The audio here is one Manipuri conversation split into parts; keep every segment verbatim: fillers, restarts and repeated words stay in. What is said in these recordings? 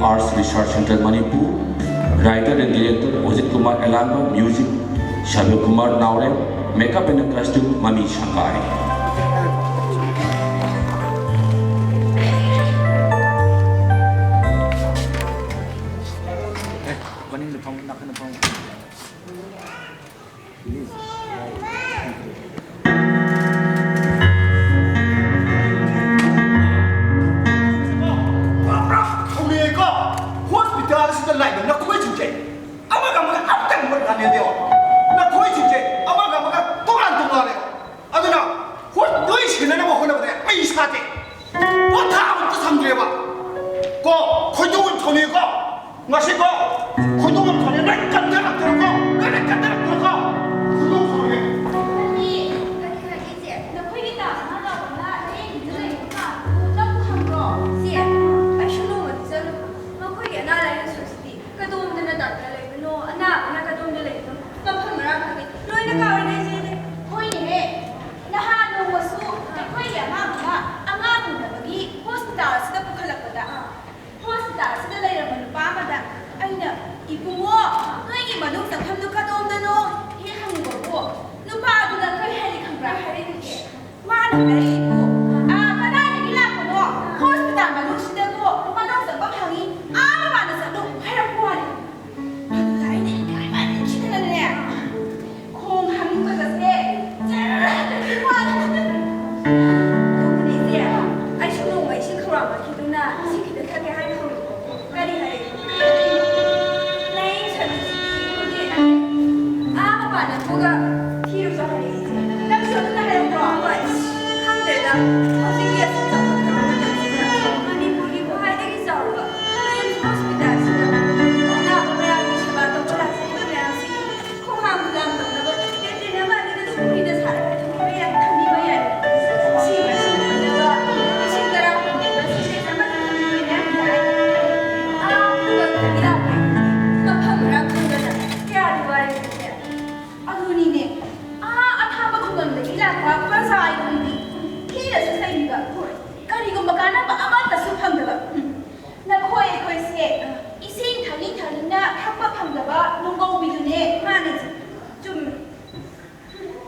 Arts Research Centre Manipur, writer and director Ojit Kumar Elangba, music Shabir Kumar Naorem, makeup and costume Mami Shangai. ꯄꯨꯔꯥ ꯄꯨꯔꯥ ꯁꯥꯎꯅꯤꯡꯉꯦꯀꯣ꯫ ꯍꯣꯁꯄꯤꯇꯥꯜ ꯑꯁꯤꯗ ꯂꯩꯕ ꯅꯈꯣꯏꯁꯤꯡꯁꯦ ꯑꯃꯒ ꯑꯃꯒ ꯑꯝꯇ ꯃꯨꯠ ꯃꯥꯟꯅꯗꯦꯕ꯫ ꯅꯈꯣꯏꯁꯤꯡꯁꯦ ꯑꯃꯒ ꯑꯃꯒ ꯇꯣꯉꯥꯟ ꯇꯣꯉꯥꯟꯂꯦꯕ꯫ ꯑꯗꯨꯅ ꯍꯣꯏ, ꯅꯣꯏ ꯁꯦꯟꯅꯅꯕ ꯍꯣꯠꯅꯕꯗ ꯑꯩ ꯏꯁꯥꯁꯦ ꯄꯣꯊꯥꯕ ꯑꯝꯇ ꯁꯪꯗ꯭ꯔꯦꯕ꯫ ꯀꯣ, ꯈꯣꯏꯗꯧ ꯌꯥꯝ ꯁꯥꯎꯅꯤꯡꯉꯦꯀꯣ꯫ ꯉꯁꯤꯀꯣ, ꯈꯣꯏꯗꯧ ꯌꯥꯝ ꯁꯥꯎꯅꯤꯡꯉꯦ꯫ ꯅꯪ ꯀꯟꯊꯔꯛꯇ꯭ꯔꯣꯀꯣ? ꯅꯪ ꯀꯟꯊꯔꯛꯇ꯭ꯔꯣꯀꯣ? ꯈꯣꯏꯗꯧ ꯁꯥꯎꯅꯤꯡꯉꯦ꯫ ꯀꯔꯤ, ꯀꯔꯤ ꯍꯥꯏꯒꯦ, ꯏꯆꯦ? ꯅꯈꯣꯏꯒꯤ ꯇꯥ ꯑꯃ ꯅꯥꯕ ꯑꯃ ꯂꯥꯏꯌꯦꯡꯕꯤꯗꯨꯅ ꯂꯩꯕ ꯃꯥꯜꯂꯦ꯫ ꯅꯪꯕꯨ ꯈꯪꯕ꯭ꯔꯣ? ꯏꯆꯦ, ꯑꯩꯁꯨ ꯅꯣꯡꯃꯗꯤ ꯆꯠꯂꯨ꯫ ꯃꯈꯣꯏꯒꯤ ꯑꯅꯥ ꯂꯥꯏꯌꯦꯡ ꯁꯪꯁꯤꯗꯤ ꯀꯗꯣꯝꯗꯅ ꯗꯥꯛꯇꯔ ꯂꯩꯕꯅꯣ, ꯑꯅꯥꯕꯅ ꯀꯗꯣꯝꯗ ꯂꯩꯕꯅꯣ, ꯃꯐꯝ ꯃꯔꯥꯡ ꯈꯪꯗꯦ꯫ ꯂꯣꯏꯅ ꯀꯥꯎꯔꯦꯗ ꯏꯆꯦꯗꯤ꯫ ꯍꯣꯏꯅꯦꯍꯦ, ꯅꯍꯥꯟ ꯅꯣꯡꯃꯁꯨ ꯑꯩꯈꯣꯏꯒꯤ ꯑꯉꯥꯡ ꯑꯃ ꯑꯉꯥꯡ ꯎꯅꯕꯒꯤ ꯍꯣꯁꯄꯤꯇꯥꯜ ꯑꯁꯤꯗ ꯄꯨꯈꯠꯂꯛꯄꯗ, ꯍꯣꯁꯄꯤꯇꯥꯜ ꯑꯁꯤꯗ ꯂꯩꯔꯝꯕ ꯅꯨꯄꯥ ꯑꯃꯗ ꯑꯩꯅ, "ꯏꯕꯨꯡꯉꯣ, ꯅꯣꯏꯒꯤ ꯃꯅꯨꯡ ꯆꯪꯐꯝꯗꯨ ꯀꯗꯣꯝꯗꯅꯣ?" ꯍꯦꯛ ꯍꯪꯉꯨꯕꯕꯨ, ꯅꯨꯄꯥ ꯑꯗꯨꯅ ꯀꯔꯤ ꯍꯥꯏꯔꯤ ꯈꯪꯕ꯭ꯔꯥ? ꯍꯥꯏꯔꯤꯗꯨꯗꯤ, ꯃꯥꯅ ꯍꯥꯏꯔꯛꯏꯕꯨ, "ꯑꯥ, ꯀꯗꯥꯏꯗꯒꯤ ꯂꯥꯛꯄꯅꯣ? ꯍꯣꯁꯄꯤꯇꯥꯜ ꯃꯅꯨꯡꯁꯤꯗꯕꯨ ꯃꯅꯨꯡ ꯆꯪꯐꯝ ꯍꯪꯉꯤ, ꯑꯥ ꯃꯄꯥꯟꯗ ꯆꯠꯂꯨ" ꯍꯥꯏꯔꯛꯄ ꯋꯥꯅꯤ꯫ ꯑꯗꯨꯗ ꯑꯩꯅ ꯏꯀꯥꯏꯃꯟꯈꯤꯗꯅꯅꯦ, ꯈꯣꯡ ꯍꯥꯝꯅꯤꯡꯕꯒꯁꯦ ꯖꯔ ꯍꯦꯛꯇ ꯊꯤꯟꯕ ꯋꯥꯅꯤ꯫ ꯑꯗꯨꯕꯨꯅꯦ ꯏꯆꯦ, ꯑꯩꯁꯨ ꯅꯣꯡꯃ ꯏꯁꯤꯡ ꯈꯧꯔꯥꯡꯕꯒꯤꯗꯨꯅ ꯏꯁꯤꯡ ꯈꯤꯇ ꯊꯛꯀꯦ ꯍꯥꯏꯅ ꯍꯧꯔꯛꯄ꯫ ꯀꯔꯤ ꯍꯥꯏꯔꯛꯏ? ꯂꯥꯏꯌꯦꯡ ꯁꯪꯁꯤꯗꯤ ꯈꯪꯗꯦ꯫ ꯑꯥ ꯃꯄꯥꯟꯗ ꯊꯣꯛꯑꯒ ꯊꯤꯔꯨꯆꯣ ꯍꯥꯏꯔꯛꯏ ꯏꯆꯦ꯫ ꯅꯪꯁꯨ ꯑꯗꯨꯅ ꯍꯥꯏꯔꯛꯄ꯭ꯔꯣ? ꯍꯣꯏ꯫ ꯈꯪꯗ꯭ꯔꯦꯗ꯫ ꯏꯔꯥꯛꯄ ꯃꯐꯝ ꯃꯔꯥꯡ ꯈꯪꯗꯅ ꯀꯌꯥꯗꯤ ꯋꯥꯔꯦ ꯁꯤꯁꯦ꯫ ꯑꯗꯨꯅꯤꯅꯦ, ꯑꯥ ꯑꯊꯥꯞꯄ ꯈꯨꯡꯒꯪꯗꯒꯤ ꯂꯥꯛꯄ ꯄ꯭ꯔꯖꯥ ꯑꯩꯈꯣꯏꯗꯤ ꯊꯤꯅꯁꯨ ꯆꯩꯕꯤꯕ, ꯀꯔꯤꯒꯨꯝꯕ ꯀꯥꯟꯅꯕ ꯑꯃꯠꯇꯁꯨ ꯐꯪꯗꯕ꯫ ꯎꯝ꯫ ꯅꯈꯣꯏ ꯑꯩꯈꯣꯏꯁꯦ ꯏꯁꯤꯡ ꯊꯛꯅꯤꯡ ꯊꯛꯅꯤꯡꯅ ꯊꯛꯄ ꯐꯪꯗꯕ ꯅꯨꯡꯒꯧꯕꯤꯗꯨꯅꯦ ꯃꯥꯟꯅꯩꯁꯦ꯫ ꯆꯨꯝꯃꯤ꯫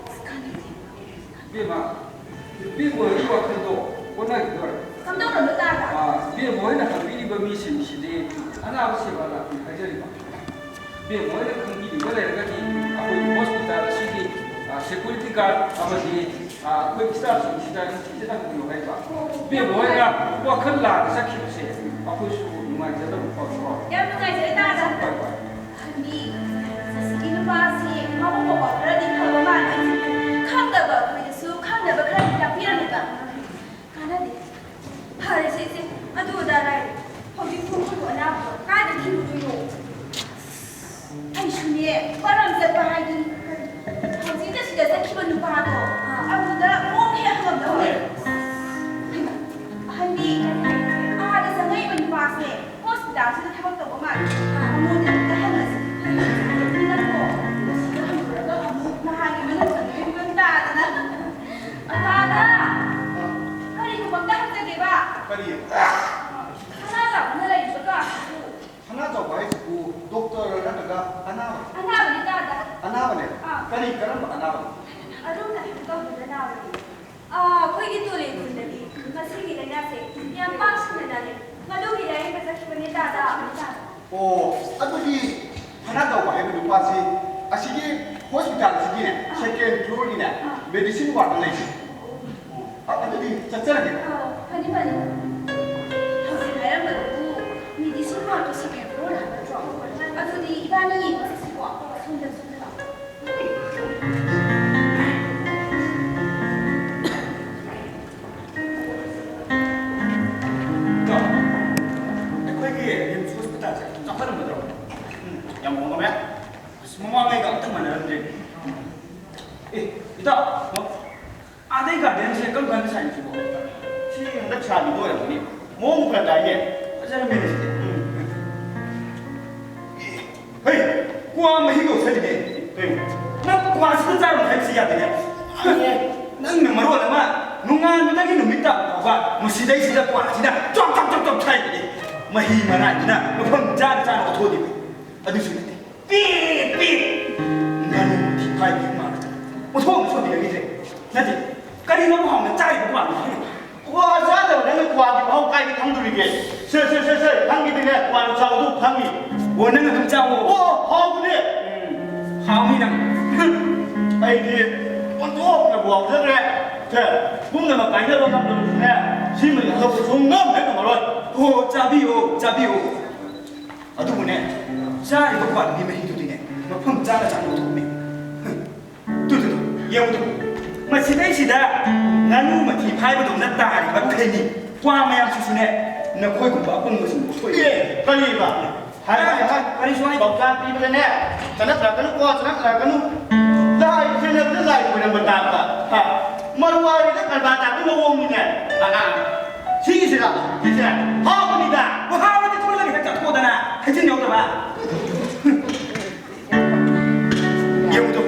ꯑꯁ, ꯀꯥꯟꯅꯗꯦ꯫ ꯏꯕꯦꯝꯃ, ꯏꯕꯦꯝꯃ ꯍꯣꯏꯒꯤ ꯋꯥꯈꯜꯗꯣ ꯑꯣꯟꯅꯈꯤꯗꯣꯔꯦ꯫ ꯀꯝꯗꯧꯔꯕ ꯇꯥꯗ? ꯑꯥ, ꯏꯕꯦꯝꯃ ꯍꯣꯏꯅ ꯍꯪꯕꯤꯔꯤꯕ ꯃꯤꯁꯤꯡꯁꯤꯗꯤ ꯑꯅꯥꯕ ꯁꯦꯕꯥ ꯂꯥꯛꯄꯤ ꯍꯥꯏꯖꯔꯤꯕ꯫ ꯏꯕꯦꯝꯃ ꯍꯣꯏꯅ ꯈꯪꯕꯤꯔꯤꯕ ꯂꯩꯔꯒꯗꯤ ꯑꯩꯈꯣꯏꯒꯤ ꯍꯣꯁꯄꯤꯇꯥꯜ ꯑꯁꯤꯒꯤ, ꯑꯥ, ꯁꯦꯀ꯭ꯌꯨꯔꯤꯇꯤ ꯒꯥꯔꯗ ꯑꯃꯗꯤ, ꯑꯥ, ꯑꯩꯈꯣꯏ ꯁ꯭ꯇꯥꯐꯁꯤꯡꯁꯤꯗ ꯅꯤꯡꯊꯤꯖꯅ ꯍꯪꯕꯤꯌꯨ ꯍꯥꯏꯕ꯫ ꯏꯕꯦꯝꯃ ꯍꯣꯏꯅ ꯋꯥꯈꯜ ꯂꯥꯟꯅ ꯆꯠꯈꯤꯕꯁꯦ ꯑꯩꯈꯣꯏꯁꯨ ꯅꯨꯡꯉꯥꯏꯖꯗꯕ ꯐꯥꯎꯏꯀꯣ꯫ ꯌꯥꯝ ꯅꯨꯡꯉꯥꯏꯖꯔꯦ ꯇꯥꯗ꯫ ꯍꯣꯏ, ꯍꯣꯏ꯫ ꯍꯥꯏꯗꯤ, ꯑꯁꯤꯒꯤ ꯅꯨꯄꯥꯁꯤ ꯃꯕꯨꯛ ꯃꯄꯥ ꯈꯔꯗꯤ ꯐꯕ ꯃꯥꯜꯂꯦ꯫ ꯈꯪꯗꯕ ꯑꯩꯈꯣꯏꯗꯁꯨ ꯈꯪꯗꯕ ꯈꯔꯗꯤ ꯇꯥꯛꯄꯤꯔꯝꯃꯤꯕ꯫ ꯀꯥꯟꯅꯗꯦ꯫ ꯐꯔꯦꯁꯦ ꯏꯆꯦ, ꯑꯗꯨ ꯑꯗꯥ ꯂꯥꯏꯔꯤ꯫ ꯍꯧꯖꯤꯛ ꯈꯣꯡꯎꯞ ꯑꯅꯥꯕꯗꯣ ꯀꯥꯏꯗ ꯊꯤꯔꯨꯗꯣꯏꯅꯣ? ꯑꯩꯁꯨꯅꯦ, ꯃꯔꯝ ꯆꯠꯄ ꯍꯥꯏꯗꯤ ꯍꯧꯖꯤꯛꯇ ꯁꯤꯗ ꯆꯠꯈꯤꯕ ꯅꯨꯄꯥꯗꯣ, ꯑꯗꯨꯗ ꯃꯑꯣꯡ ꯍꯦꯛ ꯍꯪꯉꯝꯗꯧꯅꯦ꯫ ꯍꯩꯃꯥ, ꯑꯍꯟꯗꯤ ꯑꯥꯗ ꯆꯪꯉꯛꯏꯕ ꯅꯨꯄꯥꯁꯦ ꯍꯣꯁꯄꯤꯇꯥꯜꯁꯤꯗ ꯊꯕꯛ ꯇꯧꯕ ꯃꯥꯜꯂꯤ꯫ ꯃꯉꯣꯟꯗ ꯑꯝꯇ ꯍꯪꯉꯁꯤ꯫ ꯅꯪꯕꯣ, ꯃꯁꯤꯗ ꯍꯪꯉꯨꯔꯒ ꯑꯃꯨꯛ ꯅꯍꯥꯟꯒꯤ ꯃꯅꯨꯡ ꯆꯪꯕꯒꯤ ꯐꯤꯕꯝ ꯇꯥꯗꯅ꯫ ꯇꯥꯗ! ꯀꯔꯤꯒꯨꯝꯕ ꯑꯝꯇ ꯍꯪꯖꯒꯦꯕ꯫ ꯀꯔꯤ? ꯁꯅꯥ ꯆꯥꯎꯕꯅ ꯂꯩꯔꯤꯕ ꯀꯥꯁꯤꯕꯨ? ꯁꯅꯥ ꯆꯥꯎꯕ ꯍꯥꯏꯁꯤꯕꯨ ꯗꯣꯛꯇꯔ ꯅꯠꯇ꯭ꯔꯒ ꯑꯅꯥꯕ? ꯑꯅꯥꯕꯅꯤ ꯇꯥꯗ꯫ ꯑꯅꯥꯕꯅꯦ? ꯑꯥ꯫ ꯀꯔꯤ, ꯀꯔꯝꯕ ꯑꯅꯥꯕꯅꯣ? ꯑꯗꯨꯝꯅ ꯀꯩꯅꯣ ꯇꯧꯗꯅ ꯅꯥꯕꯅꯤ꯫ ꯑꯥ, ꯑꯩꯈꯣꯏꯒꯤ ꯇꯨꯔꯦꯟ ꯈꯨꯟꯗꯗꯤ ꯃꯁꯤꯒꯤ ꯂꯥꯏꯅꯥꯁꯦ ꯌꯥꯝ ꯄꯥꯛ ꯁꯟꯅ ꯅꯥꯅꯩ꯫ ꯃꯗꯨꯒꯤ ꯂꯥꯏꯌꯦꯡꯕ ꯆꯠꯈꯤꯕꯅꯦ ꯇꯥꯗ꯫ ꯑꯣ, ꯑꯗꯨꯗꯤ ꯐꯅꯥ ꯇꯧꯕ ꯍꯥꯏꯕ ꯅꯨꯄꯥꯁꯤ ꯑꯁꯤꯒꯤ ꯍꯣꯁꯄꯤꯇꯥꯜꯁꯤꯒꯤꯅꯦ, ꯑꯥ꯫ ꯁꯦꯀꯦꯟ ꯐ꯭ꯂꯣꯔꯒꯤꯅꯦ, ꯑꯥ꯫ ꯃꯦꯗꯤꯁꯤꯟ ꯋꯥꯔꯗꯇ ꯂꯩꯕꯅꯦ꯫ ꯑꯣ, ꯑ-, ꯑꯗꯨꯗꯤ ꯆꯠꯆꯔꯒꯦ꯫ ꯑꯥ, ꯐꯅꯤ, ꯐꯅꯤ꯫ ꯍꯧꯖꯤꯛ ꯍꯥꯏꯔꯝꯕꯗꯨꯕꯨ ꯃꯦꯗꯤꯁꯤꯟ ꯋꯥꯔꯗꯇꯣ ꯁꯦꯀꯦꯟ ꯐ꯭ꯂꯣꯔ ꯍꯥꯏꯕ ꯅꯠꯇ꯭ꯔꯣ? ꯑꯗꯨꯗꯤ ꯏꯕꯥꯅꯤ ꯌꯦꯡꯕ ꯆꯠꯁꯤꯀꯣ꯫ ꯁꯣꯝꯗ, ꯁꯣꯝꯗ ꯂꯥꯛꯑꯣ꯫ ꯏꯇꯥꯎ, ꯑꯩꯈꯣꯏꯒꯤ ꯔꯤꯝꯁ ꯍꯣꯁꯄꯤꯇꯥꯜꯁꯦ ꯆꯥꯎꯈꯠꯂꯝꯒꯗ꯭ꯔꯣ? ꯎꯝ, ꯌꯥꯝ ꯍꯣꯡꯉꯝꯃꯦ꯫ ꯑꯁ, ꯃꯃꯥꯡꯉꯩꯒ ꯑꯝꯇ ꯃꯥꯟꯅꯔꯝꯗ꯭ꯔꯦ꯫ ꯑꯦ, ꯏꯇꯥꯎ, ꯑꯥꯗꯩ ꯒꯥꯔꯗꯦꯟꯁꯦ ꯀꯔꯝ ꯀꯥꯟꯗ ꯁꯥꯏꯅꯣ ꯁꯤꯕꯣ? ꯁꯤ ꯍꯟꯗꯛ ꯁꯥꯈꯤꯕ ꯑꯣꯏꯔꯝꯒꯅꯤ꯫ ꯃꯑꯣꯡ ꯐꯅ ꯇꯥꯏꯅꯦ꯫ ꯐꯖꯔꯝꯃꯦꯅꯦ ꯁꯤꯗꯤ꯫ ꯎꯝ꯫ ꯀ꯭ꯋꯥ ꯃꯍꯤ ꯂꯣꯠꯁꯜꯂꯤꯅꯦ꯫ ꯀꯩꯅꯣ? ꯅꯪ ꯀ꯭ꯋꯥꯁꯤꯗ ꯆꯥꯔꯨꯅꯨ ꯍꯥꯏꯕꯁꯤ ꯌꯥꯗꯦꯅꯦ꯫ ꯌꯥꯏꯌꯦ꯫ ꯅꯪꯅ ꯃꯔꯣꯜ ꯑꯃ ꯅꯣꯡꯉꯥꯟꯕꯗꯒꯤ ꯅꯨꯃꯤꯠ ꯇꯥꯕ ꯐꯥꯎꯕ ꯃꯁꯤꯗꯩꯁꯤꯗ ꯀ꯭ꯋꯥꯁꯤꯅ ꯆꯣꯞ ꯆꯣꯞ ꯆꯣꯞ ꯆꯣꯞ ꯁꯥꯏꯗꯨꯗꯤ꯫ ꯃꯍꯤ ꯃꯅꯥꯏꯗꯨꯅ ꯃꯐꯝ ꯆꯥꯅ ꯆꯥꯅ ꯑꯣꯊꯣꯛꯏꯕ꯫ ꯑꯗꯨꯁꯨ ꯅꯠꯇꯦ꯫ ꯄꯤꯠ ꯄꯤꯠ꯫ ꯉꯥꯅꯨ ꯃꯊꯤ ꯐꯥꯏꯕꯒꯤ ꯃꯥꯜꯂꯦ꯫ ꯑꯣꯊꯣꯛꯅ ꯁꯣꯟꯕꯤꯔꯒꯤꯗ꯭ꯔꯦ꯫ ꯅꯠꯇꯦ꯫ ꯀꯔꯤꯅꯣ ꯍꯥꯎꯅ ꯆꯥꯔꯤꯕ ꯀ꯭ꯋꯥꯗꯨꯕꯨ? ꯀ꯭ꯋꯥ ꯆꯥꯗꯕ ꯅꯪꯅ ꯀ꯭ꯋꯥꯒꯤ ꯃꯍꯥꯎ ꯀꯥꯏꯗ ꯈꯪꯗꯣꯔꯤꯒꯦ? ꯁꯦ, ꯁꯦ, ꯁꯦ, ꯁꯦ, ꯅꯪꯒꯤꯗꯤꯅꯦ, ꯀ꯭ꯋꯥ ꯆꯥꯎꯗꯨ ꯈꯪꯉꯤ꯫ ꯑꯣ, ꯅꯪ ꯑꯗꯨꯝ ꯆꯥꯎꯑꯣ꯫ ꯑꯣ, ꯍꯥꯎꯕꯅꯦ꯫ ꯎꯝ, ꯍꯥꯎꯅꯤ ꯅꯪ꯫ ꯑꯩꯗꯤ ꯑꯣꯟꯊꯣꯛꯅ ꯉꯥꯎꯖꯈ꯭ꯔꯦ꯫ ꯁꯦ, ꯄꯨꯝꯅꯃꯛ ꯀꯥꯏꯅꯕ ꯉꯝꯗꯕꯁꯨꯅꯦ, ꯁꯤꯃꯗꯤ ꯍꯟꯗꯣꯛꯄ ꯁꯨꯡꯉꯝ ꯍꯦꯛ ꯉꯝꯃꯔꯣꯏ꯫ ꯑꯣ, ꯆꯥꯕꯤꯌꯣ, ꯆꯥꯕꯤꯌꯣ꯫ ꯑꯗꯨꯕꯨꯅꯦ, ꯆꯥꯔꯤꯕ ꯀ꯭ꯋꯥꯗꯨꯒꯤ ꯃꯍꯤꯗꯨꯗꯤꯅꯦ, ꯃꯐꯝ ꯆꯥꯅ ꯆꯥꯅ ꯂꯧꯊꯣꯛꯑꯣꯅꯦ꯫ ꯇꯨ, ꯇꯨ, ꯇꯨ, ꯌꯦꯡꯉꯨ ꯇꯨ꯫ ꯃꯁꯤꯗꯩꯁꯤꯗ ꯉꯥꯅꯨ ꯃꯊꯤ ꯐꯥꯏꯕꯗꯧꯅ ꯇꯥꯔꯤꯕ ꯈꯩꯅꯤ ꯀ꯭ꯋꯥ ꯃꯌꯥꯝꯁꯤꯁꯨꯅꯦ, ꯅꯈꯣꯏꯒꯨꯝꯕ ꯑꯄꯪꯕꯁꯤꯡꯕꯨ ꯁꯣꯏ-, ꯑꯦ, ꯀꯔꯤꯕ? ꯍꯥꯏ, ꯍꯥꯏ, ꯍꯥꯏ, ꯀꯔꯤꯁꯨ ꯍꯥꯏ-, ꯄꯥꯎꯇꯥꯛ ꯄꯤꯕꯗꯅꯦ, ꯆꯅꯞꯅꯔꯛꯀꯅꯨꯀꯣ, ꯆꯅꯞꯅꯔꯛꯀꯅꯨ꯫ ꯂꯥꯏ ꯈꯣꯏꯔꯝꯕꯗ ꯂꯥꯏ ꯈꯣꯏꯔꯝꯕ ꯇꯥꯕ꯫ ꯍꯥ? ꯃꯔꯋꯥꯔꯤꯗ ꯀꯔꯕꯥꯔ ꯇꯥꯕꯒꯤ ꯃꯑꯣꯡꯅꯤꯅꯦ꯫ ꯑꯥ, ꯑꯥ꯫ ꯁꯤꯒꯤꯁꯤꯔ? ꯁꯤꯁꯦ? ꯍꯥꯎꯕꯅꯤꯗ꯫ ꯍꯥꯎꯔꯗꯤ ꯊꯣꯛꯂꯒ ꯍꯦꯛ ꯆꯠꯊꯣꯛꯑꯣꯗꯅ, ꯍꯩꯖꯤꯟ ꯌꯥꯎꯗꯕ꯫ ꯌꯦꯡꯉꯨꯗꯣ,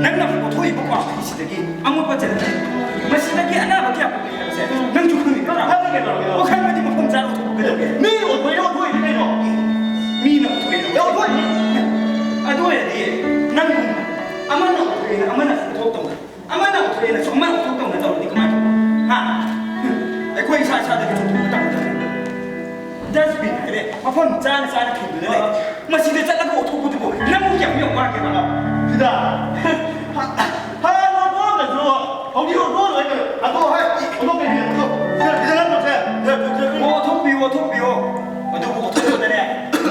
ꯅꯪꯅ ꯄꯨꯊꯣꯛꯏꯕ ꯀ꯭ꯋꯥ ꯃꯍꯤꯁꯤꯗꯒꯤ ꯑꯃꯣꯠꯄ ꯆꯦꯜꯂꯛꯀꯅꯤ꯫ ꯃꯁꯤꯗꯒꯤ ꯑꯅꯥꯕ ꯀꯌꯥ ꯄꯣꯛꯀꯅꯤ ꯍꯥꯏꯕꯁꯦ ꯅꯪꯁꯨ ꯈꯪꯉꯤ ꯅꯠꯇ꯭ꯔꯥ? ꯈꯪꯉꯤ ꯀꯩꯗꯧꯔꯒꯦ? ꯑꯣ, ꯈꯪꯉꯗꯤ ꯃꯐꯝ ꯆꯥꯅ ꯂꯧꯊꯣꯛꯄ ꯀꯩꯗꯧꯒꯦ? ꯃꯤ ꯑꯣꯏꯊꯣꯛꯏꯔꯣ, ꯑꯣꯏꯊꯣꯛꯏꯅꯤ ꯀꯩꯅꯣ? ꯃꯤꯅ ꯑꯣꯏꯊꯣꯛꯏꯔꯣ? ꯑꯦ, ꯑꯣꯏꯊꯣꯛꯏꯅꯤ꯫ ꯑꯗꯨ ꯑꯣꯏꯔꯗꯤ ꯅꯪꯒꯨꯝꯕ ꯑꯃꯅ ꯑꯣꯏꯊꯣꯛꯑꯦꯅ ꯑꯃꯅ ꯄꯨꯊꯣꯛꯇꯧꯅꯤ꯫ ꯑꯃꯅ ꯑꯣꯏꯊꯣꯛꯑꯦꯅꯁꯨ ꯑꯃꯅ ꯑꯣꯏꯊꯣꯛꯇꯧꯅ ꯇꯧꯔꯗꯤ ꯀꯃꯥꯏꯅ ꯇꯧꯕ? ꯍꯥ? ꯑꯩꯈꯣꯏ ꯏꯁꯥ ꯏꯁꯥꯗꯒꯤ ꯆꯨꯝꯊꯣꯛꯄ ꯇꯝꯒꯗꯕꯅꯤ꯫ Dustbin ꯍꯥꯏꯔꯦ, ꯃꯐꯝ ꯆꯥꯅ ꯆꯥꯅ ꯊꯝꯗꯨꯅ ꯂꯩ꯫ ꯃꯁꯤꯗ ꯆꯠꯂꯒ ꯑꯣꯊꯣꯛꯄꯗꯨꯕꯨ ꯅꯪꯕꯨ ꯀꯌꯥꯝ ꯌꯥꯝ ꯋꯥꯒꯦꯕ? ꯁꯤꯗ ꯍꯥꯟꯅ ꯑꯣꯊꯣꯛꯑꯒꯁꯨ ꯍꯧꯖꯤꯛ ꯑꯣꯊꯣꯛꯑꯔꯣꯏ ꯀꯩꯅꯣ꯫ ꯑꯗꯣ ꯍꯥꯏ, ꯑꯣꯊꯣꯛꯄꯤꯌꯨ, ꯑꯣꯊꯣꯛ-, ꯁꯤꯗ, ꯁꯤꯗ ꯅꯠꯇ꯭ꯔꯣ? ꯁꯦ, ꯁꯦ, ꯁꯦ, ꯁꯦ꯫ ꯑꯣ, ꯑꯣꯊꯣꯛꯄꯤꯌꯨ, ꯑꯣꯊꯣꯛꯄꯤꯌꯨ꯫ ꯑꯗꯨꯕꯨ ꯑꯣꯊꯣꯛꯄꯗꯅꯦ,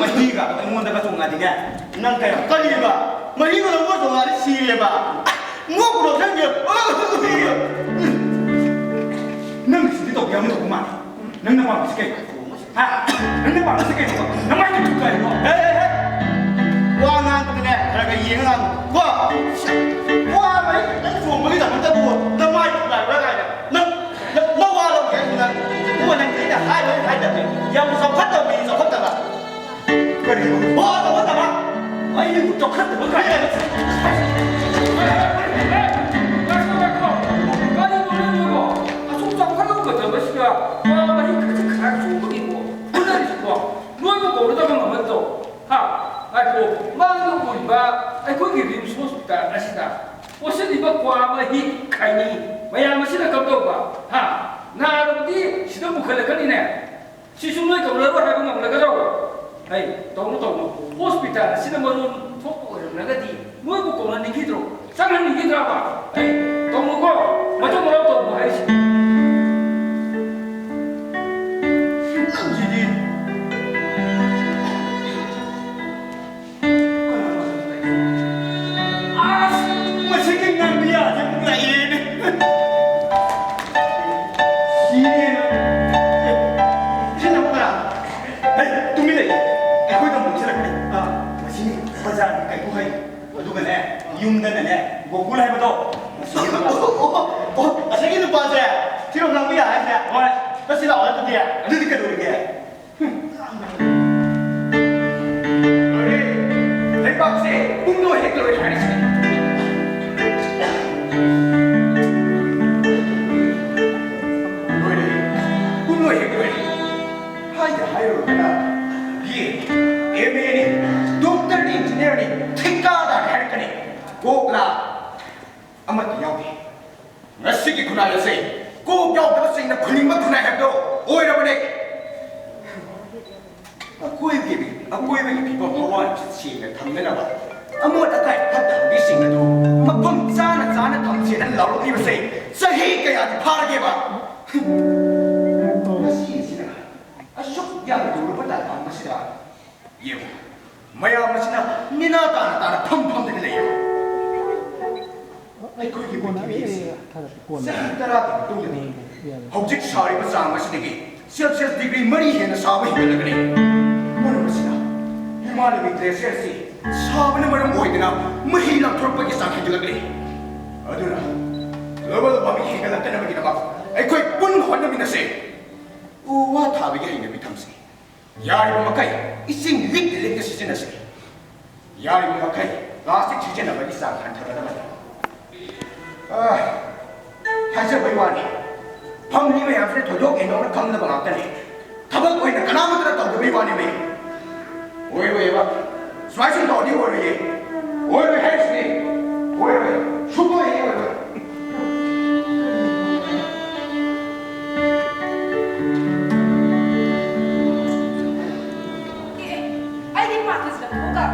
ꯃꯍꯤꯒ ꯑꯩꯉꯣꯟꯗꯒ ꯇꯣꯡꯉꯗꯤꯅꯦ, ꯅꯪ ꯀꯩꯅꯣ? ꯀꯔꯤꯕ? ꯃꯍꯤꯒ ꯅꯪꯉꯣꯟꯗ ꯇꯣꯡꯉꯗꯤ ꯁꯤꯔꯦꯕ? ꯅꯣꯛꯄ꯭ꯔꯣ ꯈꯪꯗꯦ꯫ ꯅꯪ ꯁꯤꯗꯤ ꯇꯧꯕ ꯌꯥꯝ ꯇꯧꯕ ꯃꯥꯜꯂꯦ꯫ ꯅꯪꯅ ꯄꯥꯝꯃꯤꯁꯤ ꯀꯩꯅꯣ? ꯍꯥ? ꯅꯪꯅ ꯄꯥꯝꯃꯤꯁꯤ ꯀꯩꯅꯣ? ꯅꯃꯥꯏꯗꯨ ꯊꯨꯒꯥꯏꯔꯣ꯫ ꯍꯦ, ꯍꯦ, ꯍꯦ! ꯋꯥ ꯉꯥꯡꯕꯗꯅꯦ, ꯈꯔ ꯈꯔ ꯌꯦꯡꯉ ꯉꯥꯡꯉꯨ꯫ ꯀꯣ? ꯋꯥ ꯃꯔꯤ ꯈꯛꯇꯪ ꯆꯣꯡꯕꯒꯤꯗꯃꯛꯇꯕꯨ ꯅꯃꯥꯏ ꯊꯨꯒꯥꯏꯕ꯭ꯔꯥ ꯀꯥꯏꯅ꯫ ꯅꯪ, ꯅꯪ, ꯅꯪ ꯋꯥ ꯂꯧꯒꯦ ꯍꯥꯏꯁꯤ ꯅꯪ꯫ ꯏꯕꯨꯡꯉꯣ, ꯅꯪ ꯑꯩꯅ ꯍꯥꯏꯕ ꯍꯥꯏꯗꯕꯅꯦ꯫ ꯌꯥꯝ ꯆꯥꯎꯈꯠꯇꯕꯅꯤ, ꯆꯥꯎꯈꯠꯇꯕ꯫ ꯀꯔꯤꯅꯣ? ꯍꯣ, ꯆꯥꯎꯈꯠꯇꯕ꯫ ꯑꯩꯕꯨ ꯆꯥꯎꯈꯠꯇꯕ ꯀꯥꯏꯅ꯫ ꯉꯥꯏꯈꯣ, ꯉꯥꯏꯈꯣ꯫ ꯀꯔꯤꯅꯣ ꯅꯪꯕꯣ? ꯑꯁꯨꯛ ꯆꯥꯎꯈꯠꯂꯕ ꯃꯇꯝ ꯑꯁꯤꯗ ꯋꯥ ꯃꯍꯤꯛ ꯈꯖꯤꯛ ꯈꯔꯥꯛ ꯆꯣꯡꯕꯒꯤꯕꯨ ꯍꯣꯠꯅꯔꯤꯁꯤꯕꯣ? ꯅꯣꯏꯕꯨ ꯀꯧꯅꯗꯕ ꯉꯝꯃꯗ꯭ꯔꯣ? ꯍꯥ? ꯉꯥꯏꯈꯣ, ꯃꯥꯡꯗ ꯎꯔꯤꯕ ꯑꯩꯈꯣꯏꯒꯤ ꯔꯤꯝꯁ ꯍꯣꯁꯄꯤꯇꯥꯜ ꯑꯁꯤꯗ ꯄꯣꯠꯁꯤꯜꯂꯤꯕ ꯀ꯭ꯋꯥ ꯃꯍꯤ ꯈꯥꯏꯅꯤ ꯃꯌꯥꯝ ꯑꯁꯤꯅ ꯀꯝꯗꯧꯕ? ꯍꯥ? ꯅꯥꯔꯕꯗꯤ ꯁꯤꯗ ꯄꯨꯈꯠꯂꯛꯀꯅꯤꯅꯦ꯫ ꯁꯤꯁꯨ ꯅꯣꯏ ꯀꯧꯅꯔꯣꯏ ꯍꯥꯏꯕ ꯉꯝꯂꯒꯗ꯭ꯔꯣ? ꯑꯩ ꯇꯧꯅꯨ, ꯇꯧꯅꯨ꯫ ꯍꯣꯁꯄꯤꯇꯥꯜ ꯑꯁꯤꯅ ꯃꯔꯣꯟ ꯊꯣꯛꯄ ꯑꯣꯏꯔꯝꯂꯒꯗꯤ ꯅꯣꯏꯕꯨ ꯀꯧꯅꯅꯤꯡꯈꯤꯗ꯭ꯔꯣ? ꯆꯪꯍꯟꯅꯤꯡꯈꯤꯗ꯭ꯔꯕ? ꯑꯩ ꯇꯧꯅꯨꯀꯣ, ꯃꯊꯧ ꯃꯔꯝ ꯇꯧꯅꯨ ꯍꯥꯏꯔꯤꯁꯤ꯫ ꯅꯪꯁꯤꯗꯤ꯫ ꯑꯁ! ꯃꯁꯤꯒꯤ ꯉꯥꯡꯕ ꯌꯥꯁꯦ ꯑꯃꯨꯛ ꯂꯥꯛꯑꯦꯅꯦ꯫ ꯁꯤꯔꯦꯅ꯫ ꯁꯤ ꯅꯪ ꯀꯅꯥ? ꯍꯩ, ꯇꯨꯃꯤꯟ ꯂꯩ꯫ ꯑꯩꯈꯣꯏꯗ ꯑꯃꯨꯛ ꯁꯤꯜꯂꯛꯀꯅꯤ꯫ ꯑꯥ, ꯃꯁꯤ ꯕꯖꯥꯔꯒꯤ ꯀꯩꯊꯦꯜ ꯍꯩ꯫ ꯑꯗꯨꯒꯅꯦ, ꯌꯨꯝꯗꯅꯅꯦ, ꯒꯣꯀꯨꯜ ꯍꯥꯏꯕꯗꯣ, ꯃꯁꯤꯒꯤ ꯅꯨꯄꯥ꯫ ꯑꯣ, ꯑꯣ, ꯑꯣ, ꯑꯣ, ꯑꯁꯤꯒꯤ ꯅꯨꯄꯥꯁꯦ ꯁꯤꯔꯣꯝ ꯂꯥꯡꯕ ꯌꯥꯏ ꯍꯥꯏꯁꯦ? ꯍꯣꯏ꯫ ꯆꯠꯁꯤ ꯂꯥꯛꯑꯣ ꯑꯗꯨꯗꯤ꯫ ꯑꯗꯨꯗꯤ ꯀꯩꯗꯧꯔꯤꯒꯦ? ꯂꯣꯏꯔꯦ꯫ ꯂꯩꯕꯥꯛꯁꯦ ꯄꯨꯝꯂꯣꯏ ꯍꯦꯛ ꯂꯣꯏꯔꯦ ꯍꯥꯏꯔꯤꯁꯤꯅꯤ꯫ ꯂꯣꯏꯔꯦ꯫ ꯄꯨꯝꯂꯣꯏ ꯍꯦꯛ ꯂꯣꯏꯔꯦ꯫ ꯍꯥꯏꯗ ꯍꯥꯏꯔꯨꯔꯒꯅ ꯕꯤ ꯑꯦ ꯅꯤ, ꯑꯦꯝ ꯑꯦ ꯅꯤ, ꯗꯣꯛꯇꯔꯅꯤ, ꯏꯟꯖꯤꯅꯤꯌꯔꯅꯤ, ꯊꯤꯀꯥꯗꯥꯔ ꯍꯥꯏꯔꯛꯀꯅꯤ꯫ ꯀꯣꯛꯂꯥ ꯑꯃꯠꯇ ꯌꯥꯎꯗꯦ꯫ ꯉꯁꯤꯒꯤ ꯈꯨꯟꯅꯥꯏ ꯑꯁꯤ ꯀꯣꯛ ꯌꯥꯎꯗꯕꯁꯤꯡꯅ ꯈꯨꯟꯅꯤꯡꯕ ꯈꯨꯟꯅꯥꯏ ꯍꯥꯏꯕꯗꯨ ꯑꯣꯏꯔꯕꯅꯤ꯫ ꯑꯀꯣꯏꯕꯒꯤ, ꯑꯀꯣꯏꯕꯒꯤ ꯐꯤꯕꯝ ꯍꯋꯥ ꯅꯨꯡꯁꯤꯠ ꯁꯦꯡꯅ ꯊꯝꯅꯅꯕ ꯑꯃꯣꯠ ꯑꯀꯥꯏ ꯐꯠꯇ ꯍꯥꯎꯗꯤꯁꯤꯡ ꯑꯗꯨ ꯃꯐꯝ ꯆꯥꯅ ꯆꯥꯅ ꯊꯝꯁꯦꯅ ꯂꯥꯎꯔꯛꯂꯤꯕꯁꯦ ꯆꯍꯤ ꯀꯌꯥꯗꯤ ꯐꯥꯔꯒꯦꯕ? ꯉꯁꯤ ꯑꯁꯤꯅ ꯑꯁꯨꯛ ꯌꯥꯝꯅ ꯂꯨꯔꯕ ꯇꯥꯟꯐꯝ ꯑꯁꯤꯗ ꯌꯦꯡꯉꯨ, ꯃꯌꯥꯝ ꯑꯁꯤꯅ ꯅꯤꯅꯥ ꯇꯥꯅ ꯇꯥꯅ ꯐꯝ ꯐꯝꯗꯅ ꯂꯩꯌꯦ꯫ ꯑꯩꯈꯣꯏꯒꯤ ꯄ꯭ꯔꯤꯊꯤꯕꯤ ꯑꯁꯤ ꯆꯍꯤ ꯇꯔꯥꯒꯤ ꯃꯇꯨꯡꯗꯗꯤ ꯍꯧꯖꯤꯛ ꯁꯥꯔꯤꯕ ꯆꯥꯡ ꯑꯁꯤꯗꯒꯤ ꯁꯦꯜꯁꯤꯌꯁ ꯗꯤꯒ꯭ꯔꯤ ꯃꯔꯤ ꯍꯦꯟꯅ ꯁꯥꯕ ꯍꯦꯟꯒꯠꯂꯛꯀꯅꯤ꯫ ꯃꯔꯝ ꯑꯁꯤꯅ ꯍꯤꯃꯥꯂꯌꯒꯤ ꯒ꯭ꯂꯦꯁꯤꯌꯔ ꯑꯁꯤ ꯁꯥꯕꯅ ꯃꯔꯝ ꯑꯣꯏꯗꯨꯅ ꯃꯍꯤ ꯂꯥꯡꯊꯣꯔꯛꯄꯒꯤ ꯆꯥꯡ ꯍꯦꯟꯒꯠꯂꯛꯂꯤ꯫ ꯑꯗꯨꯅ ꯒ꯭ꯂꯣꯕꯦꯜ ꯋꯥꯔꯃꯤꯡ ꯍꯦꯟꯒꯠꯂꯛꯇꯅꯕꯒꯤꯗꯃꯛ ꯑꯩꯈꯣꯏ ꯄꯨꯟꯅ ꯍꯣꯠꯅꯃꯤꯟꯅꯁꯤ꯫ ꯎ ꯋꯥ ꯊꯥꯕꯒꯤ ꯍꯩꯅꯕꯤ ꯊꯝꯁꯤ꯫ ꯌꯥꯔꯤꯕ ꯃꯈꯩ ꯏꯁꯤꯡ ꯂꯤꯛꯇ ꯂꯤꯛꯇ ꯁꯤꯖꯤꯟꯅꯁꯤ꯫ ꯌꯥꯔꯤꯕ ꯃꯈꯩ ꯄ꯭ꯂꯥꯁꯇꯤꯛ ꯁꯤꯖꯤꯟꯅꯕꯒꯤ ꯆꯥꯡ ꯍꯟꯊꯒꯗꯕꯅꯤ꯫ ꯑꯥ, ꯍꯥꯏꯖꯕꯩ ꯋꯥꯅꯤ, ꯐꯝꯂꯤ ꯃꯌꯥꯝꯁꯤꯗ ꯊꯣꯏꯗꯣꯛ ꯍꯦꯟꯗꯣꯛꯅ ꯈꯪꯗꯕ ꯉꯥꯛꯇꯅꯤ꯫ ꯊꯕꯛ ꯑꯣꯏꯅ ꯀꯅꯥꯃꯠꯇꯅ ꯇꯧꯗꯕꯩ ꯋꯥꯅꯦꯃꯤ꯫ ꯑꯣꯏꯔꯣꯏꯌꯦꯕ꯫ ꯁꯨꯃꯥꯏ ꯁꯨꯝ ꯇꯧꯔꯗꯤ ꯑꯣꯏꯔꯣꯏꯌꯦ꯫ ꯑꯣꯏꯔꯣꯏ ꯍꯥꯏꯔꯤꯁꯤꯅꯤ꯫ ꯑꯣꯏꯔꯣꯏ꯫ ꯁꯨꯡꯑꯣꯏ ꯍꯦꯛ ꯑꯣꯏꯔꯣꯏ꯫ ꯑꯦ, ꯑꯩꯒꯤ ꯄꯥꯛꯇꯁꯤꯗ ꯊꯣꯛꯑꯒ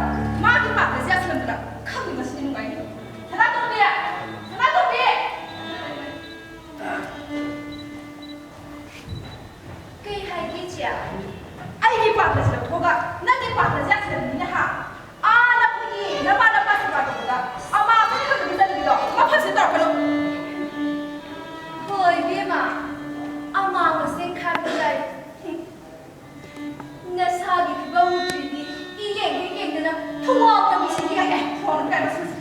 ꯃꯥꯒꯤ ꯄꯥꯛꯇꯁꯦ ꯌꯥꯁꯤꯜꯂꯝꯗꯅ ꯈꯪꯗꯦ ꯉꯁꯤꯗꯤ ꯅꯨꯡꯉꯥꯏꯅꯤ꯫ ꯁꯅꯥꯇꯣꯝꯕꯤ! ꯁꯅꯥꯇꯣꯝꯕꯤ! ꯀꯩ ꯍꯥꯏꯒꯦ, ꯏꯆꯦ? ꯑꯩꯒꯤ ꯄꯥꯛꯇꯁꯤ ꯂꯧꯊꯣꯛꯑꯒ ꯅꯪꯒꯤ ꯄꯥꯛꯇꯁꯤ ꯌꯥꯁꯤꯜꯂꯝꯃꯤꯅꯦ, ꯍꯥ? ꯑꯥ, ꯅꯈꯣꯏꯒꯤ ꯅꯃꯥ ꯅꯄꯥ ꯁꯦꯕꯥ ꯇꯧꯕꯗ ꯑꯃꯥ ꯑꯃꯅ ꯈꯪꯗꯕꯤ ꯆꯠꯂꯤꯗꯣ ꯃꯐꯝꯁꯤꯗ ꯇꯧꯔꯛꯀꯅꯨ꯫ ꯍꯣꯏ, ꯏꯕꯦꯝꯃ, ꯑꯃꯥ ꯃꯁꯦꯟ ꯈꯥꯏꯕ ꯌꯥꯏ꯫ ꯅꯁꯥꯒꯤ ꯐꯤꯕꯝ ꯎꯗ꯭ꯔꯤꯗꯤ ꯏꯌꯦꯡ ꯍꯦꯛ ꯌꯦꯡꯗꯅ ꯊꯧꯋꯥ ꯇꯝꯕꯤꯁꯤꯗꯤ ꯍꯥꯏ꯫ ꯐꯣꯟ ꯀꯥꯏ ꯃꯁꯤꯡꯁꯤ꯫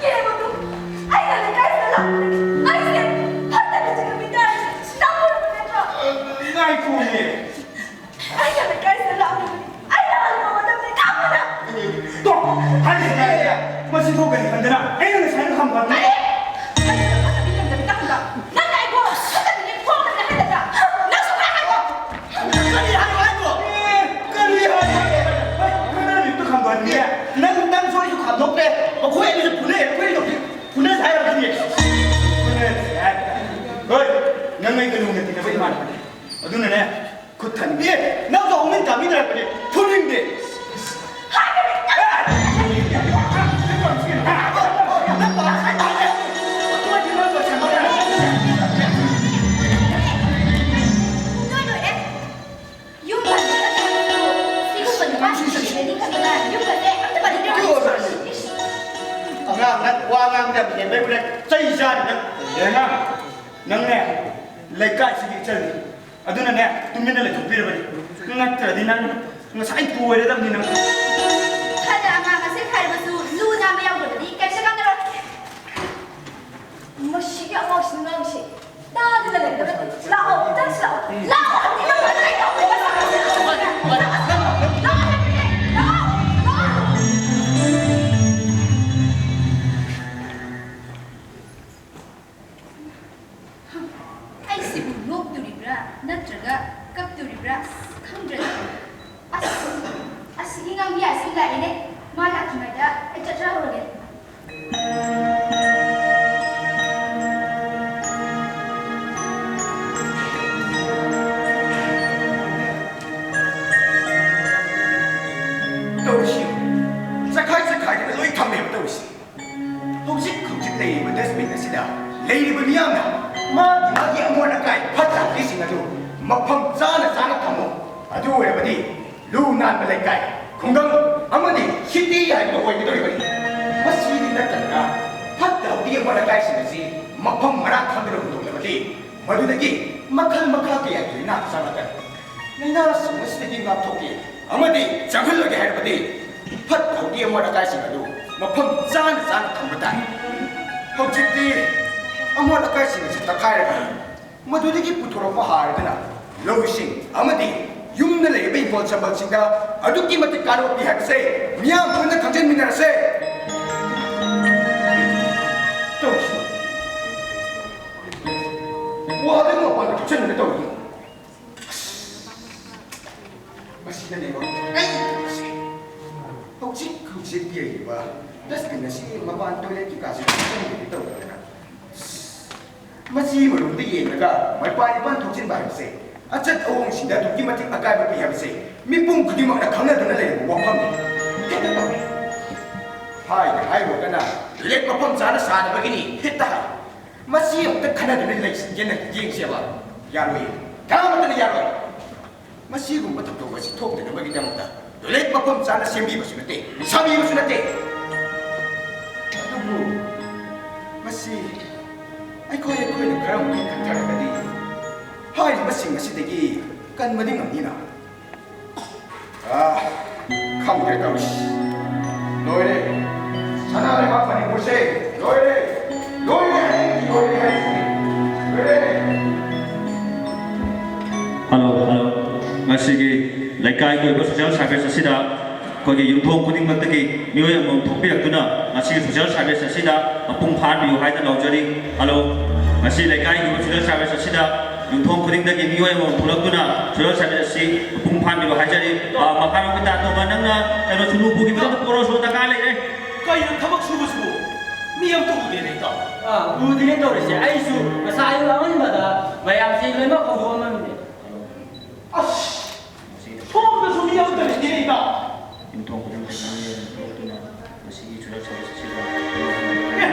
ꯌꯦꯡꯉꯨ ꯇꯨ, ꯑꯩꯅ ꯂꯩꯀꯥꯏꯁꯤꯗ ꯂꯥꯛꯄꯗꯒꯤ ꯑꯩꯁꯦ ꯐꯠꯇꯕ ꯆꯤꯡꯈꯠꯄꯤ ꯇꯥꯔꯦ꯫ ꯅꯪ ꯎꯔꯕ ꯅꯠꯇ꯭ꯔꯣ? ꯉꯥꯏꯈꯣꯅꯦ꯫ ꯑꯩꯅ ꯂꯩꯀꯥꯏꯁꯤꯗ ꯂꯥꯛꯄꯗꯒꯤ ꯑꯩꯅ ꯍꯜꯂꯛꯄ ꯃꯇꯝꯗ ꯀꯥꯞꯄꯗ꯫ ꯇꯣ! ꯍꯥꯏꯔꯤꯁꯦ ꯇꯥꯏꯗ꯫ ꯃꯁꯤ ꯊꯣꯛꯀꯅꯤ ꯈꯟꯗꯅ ꯑꯩꯅ ꯉꯁꯥꯏꯅ ꯈꯝꯕ꯫ ꯀꯔꯤ? ꯑꯩꯅ ꯐꯠꯇꯕꯤ ꯈꯟꯗꯕꯤ ꯇꯥꯍꯟꯕ? ꯅꯪꯅ ꯑꯩꯕꯨ ꯐꯠꯇꯕꯤꯅꯦ ꯈꯣꯠꯇꯕꯤꯅꯦ ꯍꯥꯏꯒꯗ꯭ꯔꯥ? ꯅꯪꯁꯨ ꯈꯔ ꯍꯥꯏꯌꯣ꯫ ꯀꯔꯤ ꯍꯥꯏꯌꯣ ꯍꯥꯏꯅꯣ? ꯑꯦ, ꯀꯔꯤ ꯍꯥꯏꯌꯣ ꯍꯥꯏꯅꯣ? ꯍꯣꯏ, ꯈꯔ ꯅꯨꯃꯤꯠꯇꯨ ꯈꯥꯝꯗꯣꯛꯍꯟꯕꯤꯔꯦ꯫ ꯅꯪ, ꯅꯪꯁꯨ ꯑꯩꯁꯨ ꯈꯥꯝꯗꯣꯛꯇ꯭ꯔꯦ꯫ ꯃꯈꯣꯏ ꯑꯅꯤꯁꯨ ꯐꯨꯅꯩ, ꯑꯩꯈꯣꯏ ꯍꯧꯖꯤꯛ ꯐꯨꯅꯁꯦ ꯍꯥꯏꯔꯕꯗꯤ꯫ ꯐꯨꯅꯁꯦ ꯍꯥꯏꯕ꯫ ꯍꯣꯏ, ꯅꯪ ꯑꯩꯒ ꯂꯨꯅ ꯇꯤꯟꯅꯕ ꯏꯃꯥꯟꯅꯕꯅꯤ꯫ ꯑꯗꯨꯅꯅꯦ, ꯈꯨꯠ ꯊꯥꯅꯤꯡꯗꯦ꯫ ꯅꯪꯒ ꯍꯧꯃꯤꯟ ꯀꯥꯃꯤꯟꯅꯔꯛꯄꯗꯤ ꯐꯨꯅꯤꯡꯗꯦ꯫ ꯅꯣꯏ ꯂꯣꯏꯔꯦ꯫ ꯌꯨꯝ ꯄꯥꯟꯕ ꯅꯠꯇ꯭ꯔꯁꯨ ꯁꯤꯒꯨꯝꯕ ꯅꯨꯄꯥꯁꯤꯡ ꯊꯤꯔꯅꯤ ꯈꯟꯕꯗ ꯌꯨꯝꯒꯁꯦ ꯑꯝꯇ ꯄꯥꯅꯤꯡꯗ꯭ꯔꯕꯅꯤ꯫ ꯑꯉꯥꯡ ꯅꯪ ꯋꯥ ꯉꯥꯡꯕꯗ ꯌꯥꯝ ꯍꯦꯟꯕꯩꯕꯨꯅꯦ ꯆꯩ ꯆꯥꯅꯤ ꯅꯪ꯫ ꯌꯦꯡꯉ, ꯅꯪꯅꯦ꯫ ꯂꯩꯀꯥꯏꯁꯤꯒꯤ ꯏꯆꯜꯅꯤ꯫ ꯑꯗꯨꯅꯅꯦ, ꯇꯨꯃꯤꯟꯅ ꯂꯩꯊꯣꯛꯄꯤꯔꯕꯅꯤ꯫ ꯅꯠꯇ꯭ꯔꯗꯤ ꯅꯪ ꯉꯁꯥꯏ ꯇꯣꯏꯔꯗꯕꯅꯤ ꯅꯪ꯫ ꯐꯅ ꯑꯉꯥꯡ ꯑꯁꯦ ꯈꯥꯏꯔꯕꯁꯨ ꯂꯨ ꯅꯥꯟꯕ ꯌꯥꯎꯗ꯭ꯔꯕꯗꯤ ꯀꯩꯝꯇ ꯀꯥꯟꯅꯔꯣꯏ꯫ ꯃꯁꯤꯒꯤ ꯑꯉꯥꯡꯁꯤꯅ ꯉꯥꯡꯉꯤꯁꯦ ꯇꯥꯗꯅ ꯂꯩꯒꯗꯕ ꯅꯠꯇꯦ꯫ ꯂꯥꯛꯑꯣ, ꯅꯪꯁꯨ ꯂꯥꯛꯑꯣ꯫ ꯂꯥꯛꯑꯣ ꯍꯥꯏꯕꯅꯤ, ꯅꯪ ꯀꯔꯤ ꯇꯧꯕ ꯃꯁꯥ ꯃꯁꯥ? ꯂꯥꯛꯑꯣ ꯍꯥꯏꯕꯅꯤ, ꯂꯥꯛꯑꯣ, ꯂꯥꯛꯑꯣ꯫ ꯑꯩꯁꯤꯕꯨ ꯅꯣꯛꯇꯣꯔꯤꯕ꯭ꯔꯥ ꯅꯠꯇ꯭ꯔꯒ ꯀꯞꯇꯣꯔꯤꯕ꯭ꯔꯥ? ꯑꯁ, ꯈꯪꯗ꯭ꯔꯦꯗ꯫ ꯑꯁ, ꯑꯁꯤꯒꯤ ꯉꯥꯡꯕꯤ ꯌꯥꯁꯤ ꯂꯥꯛꯑꯦꯅꯦ꯫ ꯃꯥ ꯂꯥꯛꯇ꯭ꯔꯤꯉꯩꯗ ꯑꯩ ꯆꯠꯆꯍꯧꯔꯒꯦ꯫ ꯇꯧꯔꯤꯁꯤ ꯌꯦꯡꯉꯨ꯫ ꯆꯈꯥꯏ ꯆꯈꯥꯏꯗꯅ ꯂꯣꯏ ꯊꯝꯃꯦꯕ ꯇꯧꯔꯤꯁꯤ꯫ ꯍꯧꯖꯤꯛ ꯍꯧꯖꯤꯛ ꯂꯩꯔꯤꯕ dustbin ꯑꯁꯤꯗ ꯂꯩꯔꯤꯕ ꯃꯤꯌꯥꯝꯅ ꯃꯥꯒꯤ ꯃꯥꯒꯤ ꯑꯃꯣꯠ ꯑꯀꯥꯏ ꯐꯠꯇ ꯍꯥꯎꯗꯤꯁꯤꯡ ꯑꯗꯨ ꯃꯐꯝ ꯆꯥꯅ ꯆꯥꯅ ꯊꯝꯃꯨ꯫ ꯑꯗꯨ ꯑꯣꯏꯔꯕꯗꯤ ꯂꯨ ꯅꯥꯟꯕ ꯂꯩꯀꯥꯏ, ꯈꯨꯡꯒꯪ ꯑꯃꯗꯤ city ꯍꯥꯏꯕꯗꯨ ꯑꯣꯏꯒꯗꯧꯔꯤꯕꯅꯤ꯫ ꯃꯁꯤꯗꯤ ꯅꯠꯇꯗꯅ ꯐꯠꯇ ꯍꯥꯎꯗꯤ ꯑꯃꯣꯠ ꯑꯀꯥꯏꯁꯤꯡ ꯑꯁꯤ ꯃꯐꯝ ꯃꯔꯥꯡ ꯈꯪꯗꯅ ꯍꯨꯟꯗꯣꯛꯂꯕꯗꯤ ꯃꯗꯨꯗꯒꯤ ꯃꯈꯜ ꯃꯈꯥ ꯀꯌꯥꯒꯤ ꯂꯥꯏꯅꯥ ꯆꯪꯂꯛꯀꯅꯤ꯫ ꯂꯥꯏꯅꯥꯁꯤꯡ ꯑꯁꯤꯗꯒꯤ ꯉꯥꯛꯊꯣꯛꯀꯦ ꯑꯃꯗꯤ ꯆꯪꯍꯜꯂꯣꯏꯒꯦ ꯍꯥꯏꯔꯕꯗꯤ ꯐꯠꯇ ꯍꯥꯎꯗꯤ ꯑꯃꯣꯠ ꯑꯀꯥꯏꯁꯤꯡ ꯑꯗꯨ ꯃꯐꯝ ꯆꯥꯅ ꯆꯥꯅ ꯊꯝꯕ ꯇꯥꯏ꯫ ꯍꯧꯖꯤꯛꯇꯤ ꯑꯃꯣꯠ ꯑꯀꯥꯏꯁꯤꯡ ꯑꯁꯤ ꯇꯛꯈꯥꯏꯔꯒ ꯃꯗꯨꯗꯒꯤ ꯄꯨꯊꯣꯔꯛꯄ ꯍꯥꯔ ꯑꯗꯨꯅ ꯂꯧꯁꯤꯡ ꯑꯃꯗꯤ ꯌꯨꯝꯗ ꯂꯩꯔꯤꯕ ꯏꯪꯈꯣꯜ ꯁꯝꯕꯜꯁꯤꯡꯗ ꯑꯗꯨꯛꯀꯤ ꯃꯇꯤꯛ ꯀꯥꯟꯅꯕ ꯄꯤ ꯍꯥꯏꯕꯁꯦ ꯃꯤꯌꯥꯝ ꯄꯨꯟꯅ ꯈꯪꯖꯤꯟꯃꯤꯟꯅꯔꯁꯦ꯫ ꯇꯧꯁꯤ꯫ ꯋꯥꯗ ꯃꯄꯥꯟꯗ ꯊꯣꯛꯆꯟꯗꯅ ꯇꯧꯔꯤ꯫ ꯃꯁꯤꯅꯅꯦꯕ ꯑꯩ ꯍꯧꯖꯤꯛ ꯍꯧꯖꯤꯛ ꯌꯩꯔꯤꯕ dustbin ꯑꯁꯤ ꯃꯄꯥꯟ toilet ꯀꯤ ꯀꯥꯁꯤ ꯆꯪꯗꯦ ꯇꯧꯗꯅ꯫ ꯃꯁꯤ ꯃꯔꯨꯝꯗ ꯌꯦꯡꯂꯒ ꯃꯄꯥꯟ ꯏꯄꯥꯟ ꯊꯣꯛꯆꯤꯟꯕ ꯍꯥꯏꯕꯁꯦ ꯑꯆꯠ ꯑꯑꯣꯡꯁꯤꯡꯗ ꯑꯗꯨꯛꯀꯤ ꯃꯇꯤꯛ ꯑꯀꯥꯏꯕ ꯄꯤ ꯍꯥꯏꯕꯁꯦ ꯃꯤꯄꯨꯝ ꯈꯨꯗꯤꯡꯃꯛꯅ ꯈꯪꯅꯗꯨꯅ ꯂꯩꯔꯕ ꯋꯥꯐꯝꯅꯤ꯫ ꯍꯦꯛꯇ ꯇꯧꯏ꯫ ꯍꯥꯏꯅ ꯍꯥꯏꯔꯨꯔꯒꯅ toilet ꯃꯐꯝ ꯆꯥꯅ ꯁꯥꯗꯕꯒꯤꯅꯤ ꯍꯦꯛꯇ ꯍꯥꯏ꯫ ꯃꯁꯤ ꯑꯃꯨꯛꯇ ꯈꯟꯅꯗꯨꯅ ꯂꯩꯁꯤꯟꯒꯦꯅ ꯌꯦꯡꯁꯦꯕ꯫ ꯌꯥꯔꯣꯏꯌꯦ꯫ ꯀꯅꯥꯃꯠꯇꯅ ꯌꯥꯔꯣꯏ꯫ ꯃꯁꯤꯒꯨꯝꯕ ꯊꯧꯗꯣꯛ ꯑꯁꯤ ꯊꯣꯛꯇꯅꯕꯒꯤꯗꯃꯛꯇ toilet ꯃꯐꯝ ꯆꯥꯅ ꯁꯦꯝꯕꯤꯕꯁꯨ ꯅꯠꯇꯦ, ꯁꯥꯕꯤꯕꯁꯨ ꯅꯠꯇꯦ꯫ ꯑꯗꯨꯕꯨ ꯃꯁꯤ ꯑꯩꯈꯣꯏ ꯑꯩꯈꯣꯏꯅ ꯈꯔ ꯑꯃꯨꯛ ꯈꯟꯊꯔꯒꯗꯤ ꯍꯥꯏꯔꯤꯕꯁꯤꯡ ꯑꯁꯤꯗꯒꯤ ꯀꯟꯕꯗꯤ ꯉꯝꯅꯤꯅ? ꯑꯥ, ꯈꯪꯗ꯭ꯔꯦ ꯇꯧꯔꯤꯁꯤ꯫ ꯂꯣꯏꯔꯦ꯫ ꯁꯅꯥ ꯂꯩꯕꯥꯛ ꯃꯅꯤꯄꯨꯔꯁꯦ ꯂꯣꯏꯔꯦ꯫ ꯂꯣꯏꯔꯦ ꯍꯥꯏꯔꯤꯁꯤꯅꯤ, ꯂꯣꯏꯔꯦ ꯍꯥꯏꯔꯤꯁꯤꯅꯤ꯫ ꯂꯣꯏꯔꯦ꯫ Hello, hello. ꯉꯁꯤꯒꯤ ꯂꯩꯀꯥꯏꯒꯤ ꯑꯣꯏꯕ ꯁꯣꯁꯤꯌꯦꯜ ꯁꯥꯔꯚꯤꯁ ꯑꯁꯤꯗ ꯑꯩꯈꯣꯏꯒꯤ ꯌꯨꯝꯊꯣꯡ ꯈꯨꯗꯤꯡꯃꯛꯇꯒꯤ ꯃꯤꯑꯣꯏ ꯑꯃꯃꯝ ꯊꯣꯛꯄꯤꯔꯛꯇꯨꯅ ꯉꯁꯤꯒꯤ ꯁꯣꯁꯤꯌꯦꯜ ꯁꯥꯔꯚꯤꯁ ꯑꯁꯤꯗ ꯃꯄꯨꯡ ꯐꯥꯍꯟꯕꯤꯌꯨ ꯍꯥꯏꯅ ꯂꯥꯎꯖꯔꯤ꯫ ꯍꯜꯂꯣ, ꯉꯁꯤ ꯂꯩꯀꯥꯏꯒꯤ ꯑꯣꯏꯕ ꯁꯣꯁꯤꯌꯦꯜ ꯁꯥꯔꯚꯤꯁ ꯑꯁꯤꯗ ꯌꯨꯝꯊꯣꯡ ꯈꯨꯗꯤꯡꯗꯒꯤ ꯃꯤꯑꯣꯏ ꯑꯃꯃꯝ ꯊꯣꯛꯂꯛꯇꯨꯅ ꯁꯣꯁꯤꯌꯦꯜ ꯁꯥꯔꯚꯤꯁ ꯑꯁꯤ ꯃꯄꯨꯡ ꯐꯥꯍꯟꯕꯤꯌꯨ ꯍꯥꯏꯖꯔꯤ꯫ ꯑ, ꯃꯈꯥꯔꯣꯝꯒꯤ ꯇꯥ ꯇꯣꯝꯕ, ꯅꯪꯅ ꯀꯩꯅꯣ ꯁꯨꯅꯨ ꯄꯨꯈꯤꯕꯗꯣ ꯑꯝꯇ ꯄꯣꯔꯛꯑꯣ, ꯁꯣ ꯗꯔꯀꯥꯔ ꯂꯩꯔꯦ꯫ ꯀꯩꯅꯣ ꯊꯕꯛ ꯁꯨꯕꯁꯤꯕꯨ? ꯃꯤ ꯑꯝꯇ ꯎꯗꯦꯅꯦ, ꯏꯇꯥꯎ꯫ ꯑꯥ, ꯎꯗꯦꯅꯦ ꯇꯧꯔꯤꯁꯦ꯫ ꯑꯩꯁꯨ ꯉꯁꯥꯏ ꯑꯌꯨꯛ ꯑꯉꯟꯕꯗ ꯃꯌꯥꯝꯁꯤ ꯂꯣꯏꯅꯃꯛ ꯍꯧꯗꯣꯛꯑꯝꯃꯕꯅꯦ꯫ ꯑꯁ! ꯁꯣꯝꯗꯁꯨ ꯃꯤ ꯑꯃꯠꯇ ꯂꯩꯇꯦꯅꯦ, ꯏꯇꯥꯎ꯫ ꯌꯨꯝꯊꯣꯡ ꯈꯨꯗꯤꯡꯗꯒꯤ ꯃꯤ ꯑꯃ ꯊꯣꯛꯇꯨꯅ ꯃꯁꯤꯒꯤ ꯁꯣꯁꯤꯌꯦꯜ ꯁꯥꯔꯚꯤꯁ ꯑꯁꯤꯗ ꯑꯦ!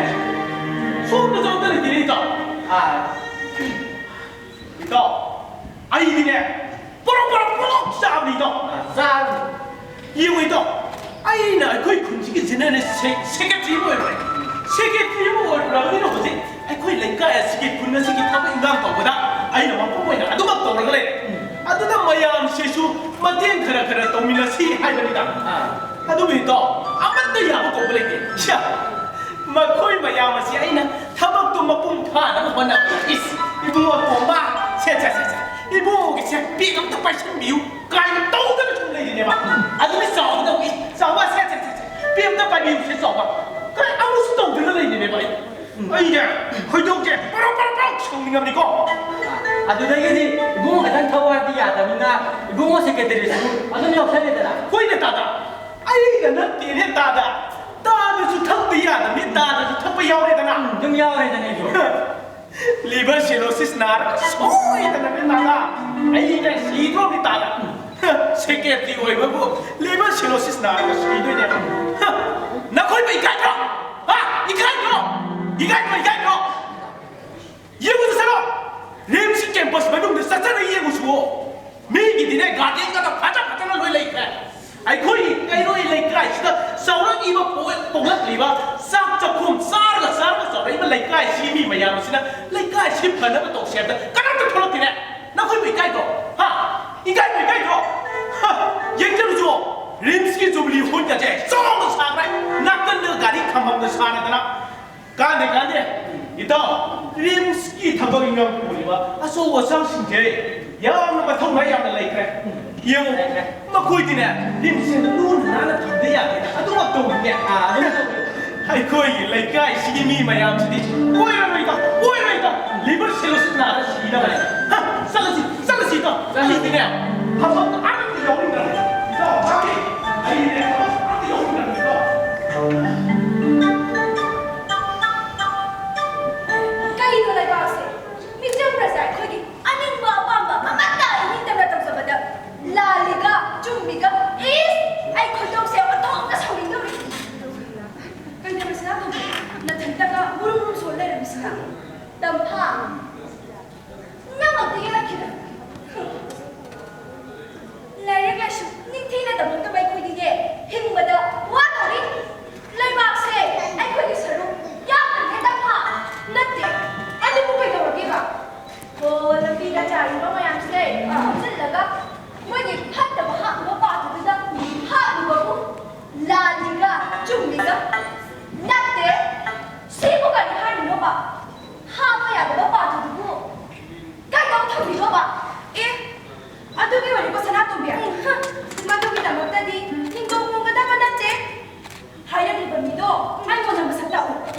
ꯁꯣꯝꯗꯁꯨ ꯑꯃꯠꯇ ꯂꯩꯇꯦꯅꯦ, ꯏꯇꯥꯎ꯫ ꯑꯥ꯫ ꯏꯇꯥꯎ, ꯑꯩꯗꯤꯅꯦ, ꯄꯣꯔꯣꯛ ꯄꯣꯔꯣꯛ ꯄꯣꯔꯣꯛ ꯆꯥꯕꯅꯤ, ꯏꯇꯥꯎ꯫ ꯑꯥ, ꯆꯥꯔꯅꯤ꯫ ꯌꯦꯡꯉꯨ, ꯏꯇꯥꯎ, ꯑꯩꯅ ꯑꯩꯈꯣꯏ ꯈꯨꯟꯁꯤꯒꯤ ꯖꯦꯅꯔꯦꯜ ꯁꯦ-, ꯁꯦꯀ꯭ꯔꯦꯇꯔꯤ ꯑꯃ ꯑꯣꯏꯔꯨꯔꯦ꯫ ꯁꯦꯀ꯭ꯔꯦꯇꯔꯤ ꯑꯃ ꯑꯣꯏꯔꯨꯔꯕꯅꯤꯅ ꯍꯧꯖꯤꯛ ꯑꯩꯈꯣꯏ ꯂꯩꯀꯥꯏ ꯑꯁꯤꯒꯤ, ꯈꯨꯟ ꯑꯁꯤꯒꯤ ꯊꯕꯛ ꯏꯟꯈꯥꯡ ꯇꯧꯕꯗ ꯑꯩꯅ ꯃꯄꯨꯡ ꯑꯣꯏꯅ ꯑꯗꯨꯃꯛ ꯇꯧꯔꯒ ꯂꯩꯔꯦ꯫ ꯑꯗꯨꯅ ꯃꯌꯥꯝꯁꯤꯁꯨ ꯃꯇꯦꯡ ꯈꯔ ꯈꯔ ꯇꯧꯃꯤꯟꯅꯁꯤ ꯍꯥꯏꯕꯅꯤꯗ꯫ ꯑꯥ꯫ ꯑꯗꯨꯕꯨ ꯏꯇꯥꯎ, ꯑꯃꯠꯇ ꯌꯥꯕ ꯀꯧꯕ ꯂꯩꯇꯦ꯫ ꯁ꯭ꯌꯥ, ꯃꯈꯣꯏ ꯃꯌꯥꯝ ꯑꯁꯤ ꯑꯩꯅ ꯊꯕꯛꯇꯨ ꯃꯄꯨꯡ ꯐꯥꯅꯕ ꯍꯣꯠꯅꯕ꯫ ꯏꯁ, ꯏꯕꯨꯡꯉꯣ ꯇꯣꯝꯕ, ꯁꯦ, ꯁꯦ, ꯁꯦ, ꯁꯦ, ꯏꯕꯨꯡꯉꯣꯒꯤꯁꯦ ꯕꯦꯒ ꯑꯝꯇ ꯄꯥꯏꯁꯟꯕꯤꯌꯨ ꯀꯥꯏꯅ ꯇꯧꯗꯅ ꯁꯨꯝ ꯂꯩꯔꯤꯅꯦꯕ꯫ ꯑꯗꯨꯗꯤ ꯆꯥꯎꯕꯗꯧ, ꯏꯁ, ꯆꯥꯎꯕ, ꯁꯦ, ꯁꯦ, ꯁꯦ, ꯁꯦ, ꯕꯦꯒ ꯑꯝꯇ ꯄꯥꯏꯕꯤꯌꯨꯁꯦ, ꯆꯥꯎꯕ꯫ ꯀꯥꯏ ꯑꯃꯁꯨ ꯇꯧꯗꯅ ꯂꯩꯔꯤꯅꯦꯕ ꯑꯩ꯫ ꯑꯩꯅꯦ, ꯈꯣꯏꯗꯧꯁꯦ ꯄꯔꯣ ꯄꯔꯣ ꯄꯔꯣ ꯁꯥꯎꯅꯤꯡꯉꯕꯅꯤꯀꯣ꯫ ꯑꯗꯨꯗꯒꯤꯗꯤ ꯏꯕꯨꯡꯉꯣ ꯈꯛꯇꯪ ꯊꯋꯥꯏꯗꯤ ꯌꯥꯗꯕꯅꯤꯅ ꯏꯕꯨꯡꯉꯣ ꯁꯦꯀ꯭ꯔꯦꯇꯔꯤꯁꯨ ꯑꯗꯨꯝ ꯌꯥꯎꯁꯜꯂꯦꯗꯅ꯫ ꯍꯣꯏꯅꯦ ꯇꯥꯗ, ꯑꯩꯒ ꯅꯠꯇꯦꯅꯦ ꯇꯥꯗ꯫ ꯇꯥꯗꯁꯨ ꯊꯛꯇ ꯌꯥꯗꯕꯅꯤ, ꯇꯥꯗꯁꯨ ꯊꯛꯄ ꯌꯥꯎꯔꯦꯗꯅ꯫ ꯎꯝ, ꯑꯗꯨꯝ ꯌꯥꯎꯔꯦꯗꯅ ꯑꯩꯁꯨ꯫ ꯂꯤꯚꯔ ꯁꯤꯔꯣꯁꯤꯁ ꯅꯥꯔꯒ ꯁꯣꯏꯗꯅꯅꯦ ꯇꯥꯗ꯫ ꯑꯩꯅ ꯁꯤꯗ꯭ꯔꯣꯕꯅꯤ ꯇꯥꯗ꯫ ꯁꯦꯀ꯭ꯔꯦꯇꯔꯤ ꯑꯣꯏꯕꯕꯨ ꯂꯤꯚꯔ ꯁꯤꯔꯣꯁꯤꯁ ꯅꯥꯔꯒ ꯁꯤꯗꯣꯏꯅꯦ꯫ ꯅꯈꯣꯏꯕꯨ ꯏꯀꯥꯏꯗ꯭ꯔꯣ? ꯍꯥ? ꯏꯀꯥꯏꯗ꯭ꯔꯣ? ꯏꯀꯥꯏꯗ꯭ꯔꯣ? ꯏꯀꯥꯏꯗ꯭ꯔꯣ? ꯌꯦꯡꯉꯨ ꯆꯠꯂꯣ꯫ ꯔꯤꯝꯁꯀꯤ ꯀꯦꯝꯄꯁ ꯃꯅꯨꯡꯗ ꯆꯠꯆꯔ ꯌꯦꯡꯉꯨꯁꯨ꯫ ꯃꯤꯒꯤꯗꯤꯅꯦ ꯒꯥꯔꯗꯦꯟꯒꯗꯣ ꯐꯖ ꯐꯖꯅ ꯂꯣꯏ ꯂꯩꯈ꯭ꯔꯦ꯫ ꯑꯩꯈꯣꯏꯒꯤ ꯀꯩꯔꯣꯏ ꯂꯩꯀꯥꯏꯁꯤꯗ ꯆꯥꯎꯔꯛꯏꯕ ꯄꯣ-, ꯄꯣꯛꯂꯛꯂꯤꯕ ꯆꯥꯛ ꯆꯥꯛꯈꯨꯝ ꯆꯥꯔꯒ ꯆꯥꯔꯒ ꯆꯥꯎꯔꯛꯏꯕ ꯂꯩꯀꯥꯏꯁꯤ ꯃꯤ ꯃꯌꯥꯝ ꯑꯁꯤꯅ ꯂꯩꯀꯥꯏꯁꯤ ꯐꯅꯕ ꯇꯧꯁꯦ ꯍꯥꯏꯕꯗ ꯀꯅꯥꯝꯇ ꯊꯣꯛꯂꯛꯇꯦꯅꯦ꯫ ꯅꯈꯣꯏꯕꯨ ꯏꯀꯥꯏꯗ꯭ꯔꯣ? ꯍꯥ? ꯏꯀꯥꯏꯕꯨ ꯏꯀꯥꯏꯗ꯭ꯔꯣ? ꯍꯥ? ꯌꯦꯡꯖꯔꯨꯆꯣ, ꯔꯤꯝꯁꯀꯤ ꯖꯨꯕꯤꯂꯤ ꯍꯣꯜꯒꯁꯦ ꯆꯥꯎꯅ ꯁꯥꯈ꯭ꯔꯦ, ꯅꯥꯀꯟꯗ ꯒꯥꯔꯤ ꯈꯥꯝꯐꯝꯒ ꯁꯥꯔꯗꯅ꯫ ꯀꯥꯟꯗꯦ, ꯀꯥꯟꯗꯦ꯫ ꯏꯇꯥꯎ, ꯔꯤꯝꯁꯀꯤ ꯊꯕꯛ ꯏꯟꯈꯥꯡ ꯄꯨꯔꯤꯕ ꯑꯆꯧ ꯑꯁꯥꯡꯁꯤꯡꯁꯦ ꯌꯥꯝꯅ ꯃꯊꯧꯅꯥ ꯌꯥꯝꯅ ꯂꯩꯈ꯭ꯔꯦ꯫ ꯌꯦꯡꯉꯨ, ꯃꯈꯣꯏꯗꯤꯅꯦ, ꯔꯤꯝꯁꯁꯦ ꯂꯨꯅ ꯅꯥꯟꯅ ꯊꯝꯗ ꯌꯥꯗꯦ꯫ ꯑꯗꯨꯃꯛ ꯇꯧꯕꯅꯦ꯫ ꯑꯥ, ꯑꯗꯨꯃꯛ ꯇꯧꯕꯅꯦ꯫ ꯑꯩꯈꯣꯏꯒꯤ ꯂꯩꯀꯥꯏꯁꯤꯒꯤ ꯃꯤ ꯃꯌꯥꯝꯁꯤꯗꯤ ꯑꯣꯏꯔꯔꯣꯏꯗ, ꯑꯣꯏꯔꯣꯏꯗ꯫ Liver cirrhosis ꯅꯥꯔ ꯁꯤꯅꯕꯅꯦ꯫ ꯍ, ꯆꯠꯂꯁꯤ, ꯆꯠꯂꯁꯤ ꯏꯇꯥꯎ꯫ ꯑꯩꯗꯤꯅꯦ, ꯊꯕꯛ ꯑꯝꯇ ꯌꯥꯎꯅꯤꯡꯗ꯭ꯔꯕꯅꯦ꯫ ꯏꯇꯥꯎ, ꯃꯥꯅꯦ꯫ ꯑꯩꯗꯤꯅꯦ, ꯊꯕꯛ ꯑꯝꯇ ꯌꯥꯎꯅꯤꯡꯗ꯭ꯔꯕꯅꯦ, ꯏꯇꯥꯎ꯫ ꯀꯩꯅꯣ ꯂꯩꯕꯥꯛꯁꯦ? ꯃꯤꯆꯝ ꯄ꯭ꯔꯖꯥ ꯑꯩꯈꯣꯏꯒꯤ ꯑꯅꯤꯡꯕ ꯑꯄꯥꯝꯕ ꯑꯃꯠꯇ ꯏꯅꯤꯡꯇꯝꯅ ꯇꯧꯖꯕꯗ ꯂꯥꯜꯂꯤꯒ ꯆꯨꯝꯃꯤꯒ, ꯏꯁ, ꯑꯩ ꯈꯣꯏꯗꯧꯁꯦ ꯑꯣꯟꯊꯣꯛꯅ ꯁꯥꯎꯅꯤꯡꯗꯧꯔꯤ꯫ ꯀꯩꯗꯧꯔꯦ ꯁꯅꯥꯇꯣꯝꯕꯤ? ꯅꯊꯟꯇꯒ ꯃꯨꯔꯨꯝ ꯃꯨꯔꯨꯝ ꯁꯣꯟ ꯂꯩꯔꯝꯃꯤꯁꯤꯅ? ꯇꯝꯐꯥ, ꯅꯪ ꯑꯝꯇ ꯌꯦꯜꯂꯛꯈꯤꯗ꯫ ꯂꯥꯏꯔꯤꯛ ꯂꯥꯏꯁꯨ ꯅꯤꯡꯊꯤꯅ ꯇꯝꯃꯛꯇꯕ ꯑꯩꯈꯣꯏꯗꯤꯅꯦ, ꯍꯤꯡꯕꯗ ꯋꯥꯗꯧꯔꯤ꯫ ꯂꯩꯕꯥꯛꯁꯦ ꯑꯩꯈꯣꯏꯒꯤ ꯁꯔꯨꯛ ꯌꯥꯝꯅ ꯍꯦꯟꯅ ꯐꯥ-, ꯅꯠꯇꯦ, ꯑꯗꯨꯕꯨ ꯀꯩꯗꯧꯔꯒꯦꯕ? ꯑꯣ, ꯂꯝꯕꯤꯗ ꯆꯥꯔꯤꯕ ꯃꯌꯥꯝꯁꯦ ꯈꯣꯝꯖꯤꯜꯂꯒ ꯃꯣꯏꯒꯤ ꯐꯠꯇꯕ ꯍꯥꯞꯅꯕ ꯄꯥꯇ꯭ꯔꯗꯨꯗ ꯍꯥꯞꯅꯕꯕꯨ ꯂꯥꯜꯂꯤꯒ ꯆꯨꯝꯃꯤꯒ ꯅꯠꯇꯦ꯫ ꯁꯤꯕꯨ ꯀꯔꯤ ꯍꯥꯏꯔꯤꯅꯣꯕ? ꯍꯥꯞꯄ ꯌꯥꯗꯕ ꯄꯥꯇ꯭ꯔꯗꯨꯕꯨ ꯀꯩꯗꯧ ꯊꯝꯃꯤꯅꯣꯕ? ꯑꯦ, ꯑꯗꯨꯒꯤ ꯑꯣꯏꯔꯤꯕꯣ ꯁꯅꯥꯇꯣꯝꯕꯤ? ꯃꯗꯨꯒꯤꯗꯃꯛꯇꯗꯤ ꯍꯤꯡꯒꯣꯜ ꯀꯣꯟꯒꯗꯕ ꯅꯠꯇꯦ꯫ ꯍꯥꯏꯔꯛꯂꯤꯕ ꯃꯤꯗꯣ ꯑꯩꯉꯣꯟꯗ ꯃꯁꯛ ꯇꯥꯛꯎ꯫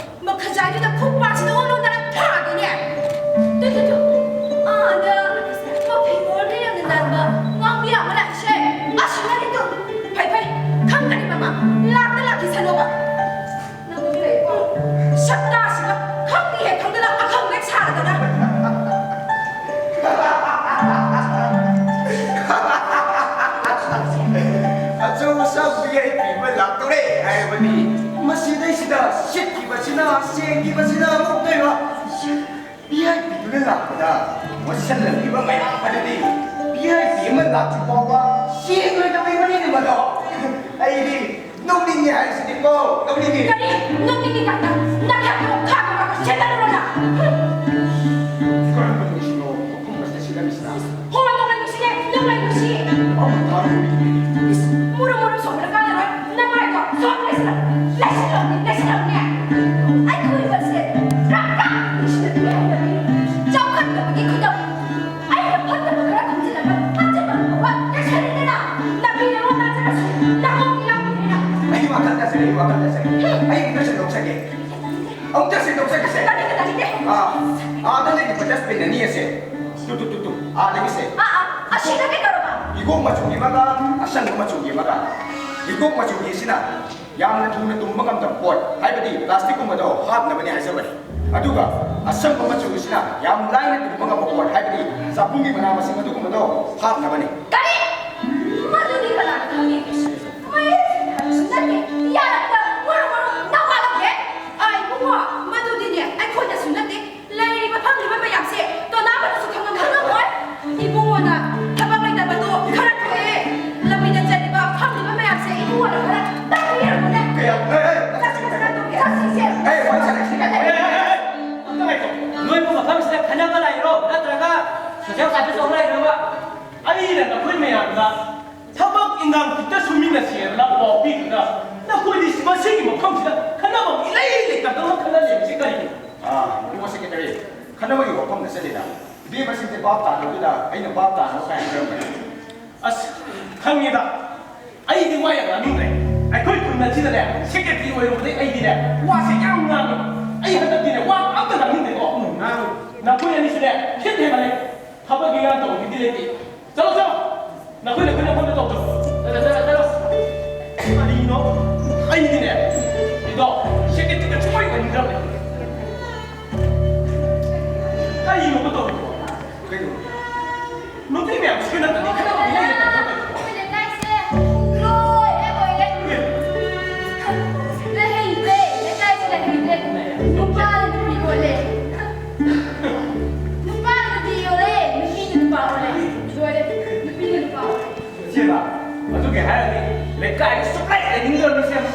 ꯃꯈꯖꯥꯏꯗꯨꯗ ꯈꯨꯄꯥꯛꯁꯤꯗ ꯑꯣꯟꯊꯣꯛꯇꯅ ꯊꯥꯒꯦꯅꯦ꯫ ꯇꯨ, ꯇꯨ, ꯇꯨ꯫ ꯑꯥꯗ ꯃꯐꯤ ꯃꯔꯣꯜꯗ ꯌꯥꯝꯅ ꯅꯥꯟꯕ ꯉꯥꯡꯕꯤ ꯑꯃ ꯂꯥꯛꯏꯁꯦ꯫ ꯑꯁꯤꯅꯅꯤ ꯇꯨ꯫ ꯐꯩ, ꯐꯩ꯫ ꯈꯪꯒꯅꯤ ꯃꯃꯥ꯫ ꯂꯥꯛꯇ ꯂꯥꯛꯈꯤꯁꯅꯣꯕ꯫ ꯅꯪꯁꯨ ꯂꯩꯀꯣ? ꯁꯛꯇꯥꯁꯤꯒ ꯈꯪꯗꯤ ꯍꯦꯛ ꯈꯪꯗꯅ ꯑꯈꯪ ꯍꯦꯛ ꯁꯥꯔꯗꯅ꯫ ꯑꯆꯧ ꯑꯁꯥꯡ ꯚꯤ ꯑꯥꯏ ꯄꯤ ꯑꯃ ꯂꯥꯛꯇꯧꯔꯦ ꯍꯥꯏꯔꯕꯗꯤ ꯃꯁꯤꯗꯩꯁꯤꯗ ꯁꯤꯠꯈꯤꯕꯁꯤꯅ, ꯁꯦꯡꯈꯤꯕꯁꯤꯅ ꯑꯃꯨꯛꯇꯣꯏꯕ꯫ ꯚꯤ ꯑꯥꯏ ꯄꯤꯗꯨꯅ ꯂꯥꯛꯄꯗ ꯃꯣꯠꯁꯜꯂꯝꯂꯤꯕ ꯃꯌꯥꯝ ꯑꯗꯨꯗꯤ ꯚꯤ ꯑꯥꯏ ꯄꯤ ꯑꯃ ꯂꯥꯛꯇ꯭ꯔꯤ ꯐꯥꯎꯕ ꯁꯦꯡꯂꯣꯏꯗꯧꯔꯤꯕꯅꯤꯅꯦ ꯃꯗꯣ꯫ ꯑꯩꯗꯤ ꯅꯣꯛꯅꯤꯡꯉꯦ ꯍꯥꯏꯔꯤꯁꯤꯗꯤꯀꯣ, ꯅꯣꯛꯅꯤꯡꯉꯦ꯫ ꯀꯔꯤ? ꯅꯣꯛꯅꯤꯡꯉꯤ ꯀꯥꯏꯅ? ꯅꯈꯌꯥꯠꯇꯣ ꯈꯥ ꯈꯥ ꯁꯦꯠꯇꯠꯂꯨꯔꯣꯅ꯫ ꯀꯔꯝꯕ ꯅꯨꯡꯁꯤꯅꯣ ꯃꯐꯝ ꯑꯁꯤꯗ ꯁꯤꯠꯂꯝꯃꯤꯁꯤꯅ? ꯑꯥꯗ ꯂꯩꯔꯤꯕ dustbin ꯑꯅꯤ ꯑꯁꯦ, ꯇꯨ, ꯇꯨ, ꯇꯨ, ꯇꯨ, ꯑꯥꯗꯒꯤꯁꯦ꯫ ꯑꯥ, ꯑꯥ, ꯑꯁꯤꯗ ꯀꯩꯗꯧꯔꯕ? ꯍꯤꯒꯣꯛ ꯃꯆꯨꯒꯤ ꯑꯃꯒ ꯑꯁꯪꯕ ꯃꯆꯨꯒꯤ ꯑꯃꯒ꯫ ꯍꯤꯒꯣꯛ ꯃꯆꯨꯒꯤꯁꯤꯅ ꯌꯥꯝꯅ ꯊꯨꯅ ꯇꯨꯝꯕ ꯉꯝꯗꯕ ꯄꯣꯠ, ꯍꯥꯏꯕꯗꯤ plastic ꯀꯨꯝꯕꯗꯣ ꯍꯥꯞꯅꯕꯅꯤ ꯍꯥꯏꯖꯕꯅꯤ꯫ ꯑꯗꯨꯒ ꯑꯁꯪꯕ ꯃꯆꯨꯒꯤꯁꯤꯅ ꯌꯥꯝ ꯂꯥꯏꯅ ꯇꯨꯝꯕ ꯉꯝꯕ ꯄꯣꯠ, ꯍꯥꯏꯕꯗꯤ ꯆꯥꯛꯈꯨꯝꯒꯤ ꯃꯅꯥ ꯃꯁꯤꯡ ꯑꯗꯨꯒꯨꯝꯕꯗꯣ ꯍꯥꯞꯅꯕꯅꯤ꯫ ꯀꯔꯤ? ꯃꯗꯨꯗꯤ ꯀꯅꯥꯅ ꯈꯪꯉꯤ? ꯃꯩ ꯍꯥꯏꯕꯁꯨ ꯅꯠꯇꯦ, ꯌꯥꯔꯛꯇ ꯃꯔꯨ ꯃꯔꯨ ꯅꯋꯥ ꯂꯧꯗꯦ꯫ ꯑꯥ, ꯏꯕꯨꯡꯉꯣ, ꯃꯗꯨꯗꯤꯅꯦ ꯑꯩꯈꯣꯏꯗꯁꯨ ꯅꯠꯇꯦ, ꯂꯩꯔꯤꯕ ꯐꯝꯂꯤꯕ ꯃꯌꯥꯝꯁꯦ ꯇꯣꯅꯥꯕꯗꯁꯨ ꯈꯪꯉꯝ-, ꯈꯪꯉꯝꯃꯣꯏ꯫ ꯏꯕꯨꯡꯉꯣꯅ ꯊꯕꯛ ꯂꯩꯇꯕꯗꯣ ꯈꯔ ꯊꯣꯛꯑꯦ꯫ ꯂꯝꯕꯤꯗ ꯆꯠꯂꯤꯕ ꯐꯝꯂꯤꯕ ꯃꯌꯥꯝꯁꯦ ꯏꯕꯨꯡꯉꯣꯅ ꯈꯔ ꯇꯥꯛꯄꯤꯔꯝꯃꯨꯅꯦ꯫ ꯀꯌꯥ-, ꯑꯦ, ꯑꯦ, ꯆꯠꯁꯤ, ꯆꯠꯁꯤ, ꯆꯠꯁꯤ, ꯆꯠꯁꯤ, ꯆꯠꯁꯤ꯫ ꯑꯦ, ꯋꯥꯔꯤ ꯁꯥꯟꯅꯁꯤ꯫ ꯑꯦ, ꯑꯦ, ꯑꯦ, ꯑꯦ, ꯑꯝꯇ ꯉꯥꯏꯈꯣ꯫ ꯅꯣꯏꯕꯨ ꯃꯐꯝꯁꯤꯗ ꯈꯟꯅꯕ ꯂꯥꯛꯏꯔꯣ? ꯅꯠꯇ꯭ꯔꯒ social service ꯇꯧꯕ ꯂꯥꯛꯏꯔꯣꯕ? ꯑꯩꯅ ꯅꯈꯣꯏ ꯃꯌꯥꯝꯗ ꯊꯕꯛ ꯏꯟꯈꯥꯡ ꯈꯤꯇ ꯁꯨꯃꯤꯟꯅꯁꯦꯅ ꯄꯥꯎ ꯄꯤꯗꯨꯅ ꯅꯈꯣꯏꯗꯤ ꯃꯁꯤꯒꯤ ꯃꯐꯝꯁꯤꯗ ꯈꯟꯅꯐꯝ ꯏꯂꯩ ꯂꯩꯇꯗꯅ ꯈꯟꯅ ꯂꯩꯕꯁꯤ ꯀꯔꯤꯒꯤꯅꯣ? ꯑꯥ, ꯏꯕꯨꯡꯉꯣ secretary, ꯈꯟꯅꯕꯒꯤ ꯋꯥꯐꯝꯗ ꯆꯠꯂꯤꯗ꯫ ꯏꯕꯦꯝꯃꯁꯤꯡꯁꯦ ꯚꯥꯞ ꯇꯥꯗꯕꯗꯨꯗ ꯑꯩꯅ ꯚꯥꯞ ꯇꯥꯅꯕ ꯀꯥꯏꯅ ꯈꯜꯂꯝꯕꯅꯤ꯫ ꯑꯁ, ꯈꯪꯉꯦꯗ꯫ ꯑꯩꯗꯤ ꯋꯥ ꯌꯥꯝ ꯉꯥꯡꯅꯤꯡꯗ꯭ꯔꯦ꯫ ꯑꯩꯈꯣꯏ ꯈꯨꯟ ꯑꯁꯤꯗꯅꯦ, secretary ꯑꯣꯏꯔꯨꯕꯗꯩ ꯑꯩꯗꯤꯅꯦ, ꯋꯥꯁꯦ ꯌꯥꯝ ꯉꯥꯡꯉꯦ꯫ ꯑꯩ ꯍꯟꯗꯛꯇꯤꯅꯦ, ꯋꯥ ꯑꯝꯇ ꯉꯥꯡꯅꯤꯡꯗ꯭ꯔꯦꯀꯣ꯫ ꯎꯝ, ꯉꯥꯡꯉꯨ꯫ ꯅꯈꯣꯏ ꯑꯅꯤꯁꯨꯅꯦ, ꯈꯤꯠ ꯍꯦꯟꯃꯜꯂꯦ꯫ ꯊꯕꯛ ꯏꯟꯈꯥꯡ ꯇꯧꯕꯒꯤꯗꯤ ꯂꯩꯇꯦ꯫ ꯆꯠꯂꯣ, ꯆꯠꯂꯣ꯫ ꯅꯈꯣꯏ, ꯅꯈꯣꯏ, ꯅꯈꯣꯏꯅ ꯇꯧꯖꯧ꯫ ꯆꯠꯂꯣ, ꯆꯠꯂꯣ, ꯆꯠꯂꯣ꯫ ꯀꯔꯤꯅꯣ? ꯑꯩꯗꯤꯅꯦ, ꯏꯗꯣ, secretary ꯁꯨꯡꯑꯣꯏ ꯑꯣꯏꯅꯤꯡꯗ꯭ꯔꯕꯅꯦ꯫ ꯀꯔꯤꯅꯣꯕ ꯇꯧꯔꯤꯗꯣ? ꯀꯩꯅꯣ? ꯅꯨꯄꯤ ꯃꯌꯥꯝꯁꯤꯒ ꯅꯠꯇ꯭ꯔꯗꯤ ꯈꯠꯅꯕ ꯃꯤ ꯂꯩꯔꯦ ꯇꯧꯔꯤꯗꯣ? ꯑꯩꯈꯣꯏ ꯂꯩꯀꯥꯏꯁꯦ ꯂꯣꯏꯔꯦ, ꯂꯣꯏꯔꯦ꯫ ꯂꯩꯍꯩꯗ꯭ꯔꯦ, ꯂꯩꯀꯥꯏꯁꯦ ꯂꯩꯍꯩꯗ꯭ꯔꯦ꯫ ꯅꯨꯄꯥꯅ ꯅꯨꯄꯤ ꯑꯣꯜꯂꯦ꯫ ꯅꯨꯄꯥꯅ ꯅꯨꯄꯤ ꯑꯣꯜꯂꯦ, ꯅꯨꯄꯤꯅ ꯅꯨꯄꯥ ꯑꯣꯜꯂꯦ꯫ ꯂꯣꯏꯔꯦ, ꯅꯨꯄꯤꯅ ꯅꯨꯄꯥ ꯑꯣꯜꯂꯦ꯫ ꯏꯆꯦꯃ, ꯑꯗꯨꯒꯤ ꯍꯥꯏꯔꯗꯤ ꯂꯩꯀꯥꯏꯗ ꯁꯨꯡꯂꯩ ꯂꯩꯅꯤꯡꯗ꯭ꯔꯕꯅꯤ, ꯏꯆꯦꯃ꯫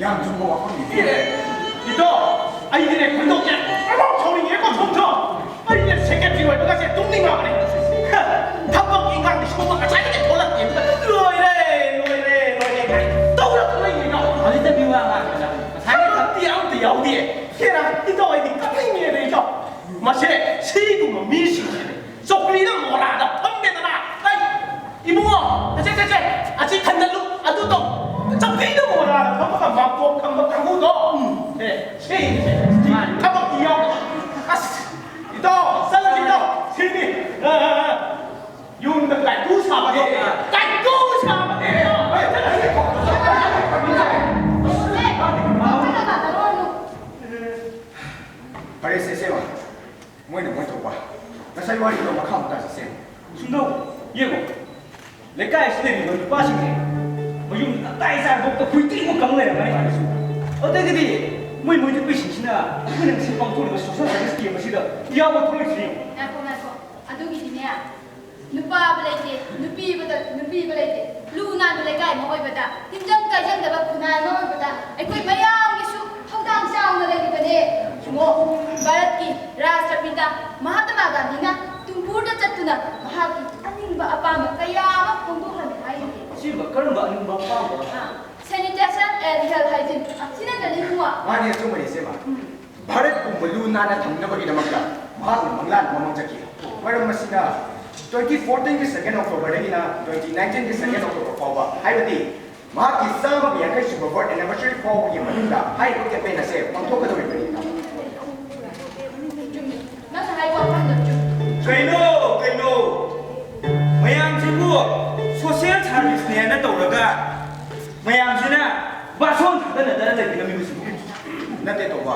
ꯌꯥꯝ ꯆꯨꯝꯕ ꯋꯥꯐꯝꯅꯤ꯫ ꯑꯦ, ꯏꯇꯥꯎ, ꯑꯩꯗꯤꯅꯦ, ꯈꯣꯏꯗꯧꯁꯦ ꯄ꯭ꯔꯣꯛ ꯄ꯭ꯔꯣꯛ ꯁꯥꯎꯅꯤꯡꯉꯦꯀꯣ, ꯊꯣꯡ ꯊꯣꯡ꯫ ꯑꯩꯅ secretary ꯑꯣꯏꯕꯒꯁꯦ ꯇꯨꯝꯅꯤꯡꯉꯕꯅꯦ꯫ ꯊꯕꯛ ꯏꯟꯈꯥꯡꯗꯤ ꯁꯨꯕ ꯉꯁꯥꯏꯗꯒꯤ ꯊꯣꯛꯂꯛꯇꯦ꯫ ꯑꯗꯨꯒ ꯂꯣꯏꯔꯦ, ꯂꯣꯏꯔꯦ, ꯂꯣꯏꯔꯦ ꯀꯥꯏ ꯇꯧꯔꯛꯇꯅ ꯂꯩꯅꯣ꯫ ꯍꯧꯖꯤꯛꯇ ꯃꯤ ꯋꯥ ꯉꯥꯡꯕꯗ ꯉꯁꯥꯏ ꯊꯕꯛꯇꯤ ꯑꯝꯇ ꯌꯥꯎꯗꯦ꯫ ꯍꯦꯔꯥ, ꯏꯇꯥꯎ, ꯑꯩꯗꯤ ꯀꯞꯅꯤꯡꯉꯦꯗ, ꯏꯇꯥꯎ꯫ ꯃꯁꯦ, ꯁꯤꯒꯨꯝꯕ ꯃꯤꯁꯤꯡꯁꯤꯅꯦ ꯆꯧꯀ꯭ꯔꯤꯗ ꯃꯣꯔꯥꯗ ꯐꯝꯃꯦꯗꯅ꯫ ꯑꯩ, ꯏꯕꯨꯡꯉꯣ, ꯑꯁꯦ, ꯑꯁꯦ, ꯑꯁꯦ, ꯑꯁꯤ ꯈꯟꯖꯜꯂꯨ, ꯑꯗꯨ ꯇꯧ꯫ ꯆꯧꯀ꯭ꯔꯤꯗ ꯃꯣꯔꯥꯗ ꯐꯝꯃꯒ ꯃꯥꯝꯇꯣꯞ ꯈꯪꯕ ꯀꯥꯡꯕꯨꯗꯣ꯫ ꯎꯝ꯫ ꯑꯦ, ꯁꯤ, ꯁꯤ, ꯊꯕꯛꯇꯤ ꯌꯥꯎꯗꯕ꯫ ꯑꯁ, ꯇꯣ, ꯆꯠꯂꯁꯤ, ꯇꯣ꯫ ꯁꯤꯅꯤ꯫ ꯑ, ꯑ, ꯑ꯫ ꯌꯨꯝꯗ ꯀꯥꯏꯀꯨ ꯁꯥꯕꯗꯣ꯫ ꯀꯥꯏꯀꯨ ꯁꯥꯕꯗꯣ꯫ ꯐꯔꯦꯁꯦ, ꯏꯆꯦꯃ꯫ ꯃꯣꯏꯅ ꯃꯣꯏ ꯊꯣꯛꯄ꯫ ꯉꯁꯥꯏ ꯋꯥꯔꯤꯗꯣ ꯃꯈꯥ ꯑꯃꯨꯛ ꯇꯥꯁꯤꯁꯦ꯫ ꯁꯨꯝꯗꯧ, ꯌꯦꯡꯉꯣ꯫ ꯂꯩꯀꯥꯏ ꯑꯁꯤꯗ ꯂꯩꯔꯤꯕ ꯅꯨꯄꯥꯁꯤꯡꯁꯦ ꯃꯌꯨꯝ ꯇꯞꯇꯥꯏ ꯆꯥꯕꯣꯛꯇ ꯍꯨꯏꯇ꯭ꯔꯤꯃꯨꯛ ꯀꯪ ꯂꯩꯔꯝꯃꯅꯤ꯫ ꯑꯗꯒꯤꯗꯤ ꯃꯣꯏ ꯃꯣꯏ ꯅꯨꯄꯤꯁꯤꯡꯁꯤꯅ ꯑꯩꯈꯣꯏꯅ ꯉꯁꯤ ꯄꯥꯡꯊꯣꯛꯂꯤꯕ social service camp ꯑꯁꯤꯗ ꯌꯥꯎꯕ ꯊꯣꯛꯂꯛꯏꯁꯤ ꯌꯦꯡꯉꯨ꯫ ꯉꯥꯏꯈꯣ, ꯉꯥꯏꯈꯣ꯫ ꯑꯗꯨꯒꯤꯗꯤꯅꯦ, ꯅꯨꯄꯥꯕ ꯂꯩꯇꯦ, ꯅꯨꯄꯤꯕꯗ, ꯅꯨꯄꯤꯕ ꯂꯩꯇꯦ꯫ ꯂꯨ ꯅꯥꯟꯕ ꯂꯩꯀꯥꯏ ꯑꯃ ꯑꯣꯏꯕꯗ, ꯇꯤꯟꯖꯪ ꯀꯥꯏꯖꯪꯗꯕ ꯈꯨꯟꯅꯥꯏ ꯑꯃ ꯑꯣꯏꯕꯗ, ꯑꯩꯈꯣꯏ ꯃꯌꯥꯝꯒꯤꯁꯨ ꯊꯧꯗꯥꯡ ꯆꯥꯎꯅ ꯂꯩꯔꯤꯕꯅꯦ꯫ ꯌꯦꯡꯉꯣ, ꯚꯥꯔꯠꯀꯤ ꯔꯥꯁꯇ꯭ꯔꯄꯤꯇꯥ ꯃꯍꯥꯇꯃꯥ ꯒꯥꯟꯙꯤꯅ ꯇꯨꯡꯄꯨꯔꯗ ꯆꯠꯇꯨꯅ ꯃꯍꯥꯛꯀꯤ ꯑꯅꯤꯡꯕ ꯑꯄꯥꯝꯕ ꯀꯌꯥ ꯑꯃ ꯐꯣꯡꯗꯣꯛꯍꯟꯕ ꯍꯥꯏꯔꯤꯌꯦ꯫ ꯑꯁꯤꯕ ꯀꯔꯝꯕ ꯑꯅꯤꯡꯕ ꯑꯄꯥꯝꯕ? ꯑꯥ, sanitation and health hygiene꯫ ꯑꯁꯤ ꯅꯠꯇ꯭ꯔꯗꯤ ꯏꯕꯨꯡꯉꯣ꯫ ꯃꯥꯅꯦ, ꯑꯆꯨꯝꯕꯅꯦ, ꯏꯆꯦꯃ꯫ ꯎꯝ꯫ ꯚꯥꯔꯠꯄꯨ ꯃꯂꯨ ꯅꯥꯟꯅ ꯊꯝꯅꯕꯒꯤꯗꯃꯛꯇ ꯃꯍꯥꯛꯅ ꯃꯪꯂꯥꯟ ꯑꯃ ꯃꯥꯡꯖꯈꯤ꯫ ꯃꯔꯝ ꯑꯁꯤꯅ, twenty fourteen ꯒꯤ second October ꯗꯒꯤꯅ twenty nineteen ꯒꯤ second October ꯐꯥꯎꯕ, ꯍꯥꯏꯕꯗꯤ ꯃꯍꯥꯛꯀꯤ ꯆꯥꯝꯃꯒ ꯌꯥꯡꯈꯩ ꯁꯨꯕ birth anniversary ꯐꯥꯎꯕꯒꯤ ꯃꯅꯨꯡꯗ ꯍꯥꯏꯔꯤꯕ campaign ꯑꯁꯦ ꯄꯥꯡꯊꯣꯛꯀꯗꯧꯔꯤꯕꯅꯤ꯫ ꯆꯨꯝꯃꯤ꯫ ꯅꯪꯅ ꯍꯥꯏꯕ ꯋꯥꯐꯝꯗꯣ ꯆꯨꯝꯃꯤ꯫ ꯀꯩꯅꯣ, ꯀꯩꯅꯣ? ꯃꯌꯥꯝꯁꯤꯕꯨ social service ꯅꯦꯅ ꯇꯧꯔꯒ ꯃꯌꯥꯝꯁꯤꯅ ꯕꯥꯁꯣꯟ ꯊꯥꯗꯅꯗꯅ ꯂꯩꯕꯤꯔꯝꯃꯤꯕꯁꯤꯕꯨ? ꯅꯠꯇꯦ, ꯇꯣꯝꯕ꯫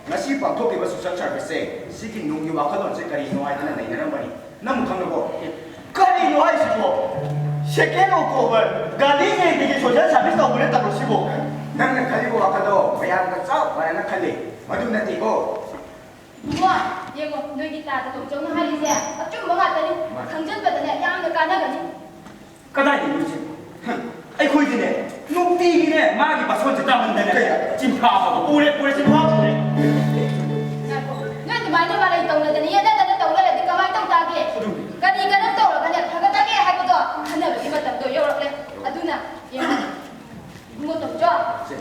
ꯉꯁꯤ ꯄꯥꯡꯊꯣꯛꯂꯤꯕ social service ꯁꯦ ꯁꯤꯒꯤ ꯅꯨꯡꯒꯤ ꯋꯥꯈꯜꯂꯣꯟꯁꯦ ꯀꯔꯤꯅꯣ ꯍꯥꯏꯗꯅ ꯅꯩꯅꯔꯝꯕꯅꯤ꯫ ꯅꯪꯕꯨ ꯈꯪꯂꯕꯣ? ꯀꯔꯤꯅꯣ ꯍꯥꯏꯁꯤꯕꯣ? Second October, Gandhi ꯖꯌꯟꯇꯤꯒꯤ social service ꯇꯧꯕ ꯅꯠꯇꯕ꯭ꯔꯣ ꯁꯤꯕꯣ? ꯅꯪꯅ ꯈꯜꯂꯤꯕ ꯋꯥꯈꯜꯗꯣ ꯃꯌꯥꯝꯒ ꯆꯞ ꯃꯥꯟꯅꯅ ꯈꯜꯂꯤ꯫ ꯃꯗꯨ ꯅꯠꯇꯦꯀꯣ꯫ ꯏꯕꯨꯡꯉꯣ, ꯌꯦꯡꯉꯣ, ꯅꯣꯏꯒꯤ ꯇꯥꯗ ꯇꯣꯡꯆꯧꯅ ꯍꯥꯏꯔꯤꯁꯦ ꯑꯆꯨꯝꯕ ꯉꯥꯛꯇꯅꯤ꯫ ꯃꯥꯅꯤ꯫ ꯈꯪꯖꯤꯟꯕꯗꯅꯦ ꯌꯥꯝꯅ ꯀꯥꯟꯅꯒꯅꯤ꯫ ꯀꯗꯥꯏꯗꯒꯤ ꯂꯣꯏꯁꯤꯟꯕ? ꯍꯝ, ꯑꯩꯈꯣꯏꯗꯤꯅꯦ, ꯅꯨꯡꯇꯤꯒꯤꯅꯦ, ꯃꯥꯒꯤ ꯕꯥꯁꯣꯟꯁꯦ ꯇꯥꯃꯟꯗꯅ ꯀꯩ? ꯆꯤꯟꯐꯥ ꯐꯥꯎꯕ ꯄꯨꯔꯦ, ꯄꯨꯔꯦ, ꯆꯤꯟꯐꯥ ꯄꯨꯔꯦ꯫ ꯉꯥꯏꯈꯣ, ꯅꯣꯏ ꯑꯗꯨꯃꯥꯏꯅ ꯃꯔꯩ ꯇꯧꯅꯗꯅ, ꯌꯦꯠꯅꯗꯅ ꯇꯧ ꯂꯩꯔꯗꯤ ꯀꯃꯥꯏꯅ ꯇꯧ ꯇꯥꯒꯦ? ꯑꯗꯨꯅꯤ꯫ ꯀꯔꯤ ꯀꯔꯝ ꯇꯧꯔꯒꯅꯦ ꯐꯒꯠꯂꯒꯦ ꯍꯥꯏꯕꯗꯣ ꯈꯟꯅꯕꯒꯤ ꯃꯇꯝꯗꯣ ꯌꯧꯔꯛꯂꯦ꯫ ꯑꯗꯨꯅ ꯌꯦꯡꯉꯣ, ꯏꯕꯨꯡꯉꯣ ꯇꯣꯝꯆꯧ, ꯁꯦ꯫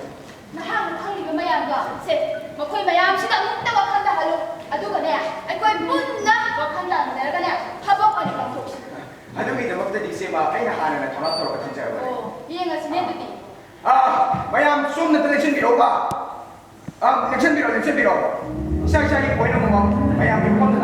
ꯅꯍꯥꯛꯅ ꯈꯪꯂꯤꯕ ꯃꯌꯥꯝꯗꯣ, ꯁꯦ, ꯃꯈꯣꯏ ꯃꯌꯥꯝꯁꯤꯗ ꯑꯃꯨꯛꯇ ꯋꯥꯈꯜ ꯇꯥꯍꯜꯂꯨ꯫ ꯑꯗꯨꯒꯅꯦ, ꯑꯩꯈꯣꯏ ꯄꯨꯟꯅ ꯋꯥꯈꯜ ꯇꯥꯃꯤꯟꯅꯔꯒꯅꯦ ꯊꯕꯛ ꯑꯣꯏꯅ ꯄꯥꯡꯊꯣꯛꯁꯤ꯫ ꯑꯗꯨꯒꯤꯗꯃꯛꯇꯗꯤ ꯏꯆꯦꯃ, ꯑꯩꯅ ꯍꯥꯟꯅꯅ ꯊꯧꯔꯥꯡ ꯇꯧꯔꯒ ꯊꯝꯖꯔꯕꯅꯤ꯫ ꯑꯣ, ꯌꯦꯡꯉꯁꯤꯅꯦ ꯑꯗꯨꯗꯤ꯫ ꯑꯥ, ꯃꯌꯥꯝ ꯁꯣꯝꯅꯇ ꯂꯦꯡꯁꯤꯟꯕꯤꯔꯛꯎꯕ꯫ ꯑꯥ, ꯂꯦꯡꯁꯤꯟꯕꯤꯔꯣ, ꯂꯦꯡꯁꯤꯟꯕꯤꯔꯣ꯫ ꯏꯁꯥ ꯏꯁꯥꯒꯤ point ꯑꯃꯃꯝ ꯃꯌꯥꯝꯒꯤ ꯃꯐꯝꯗ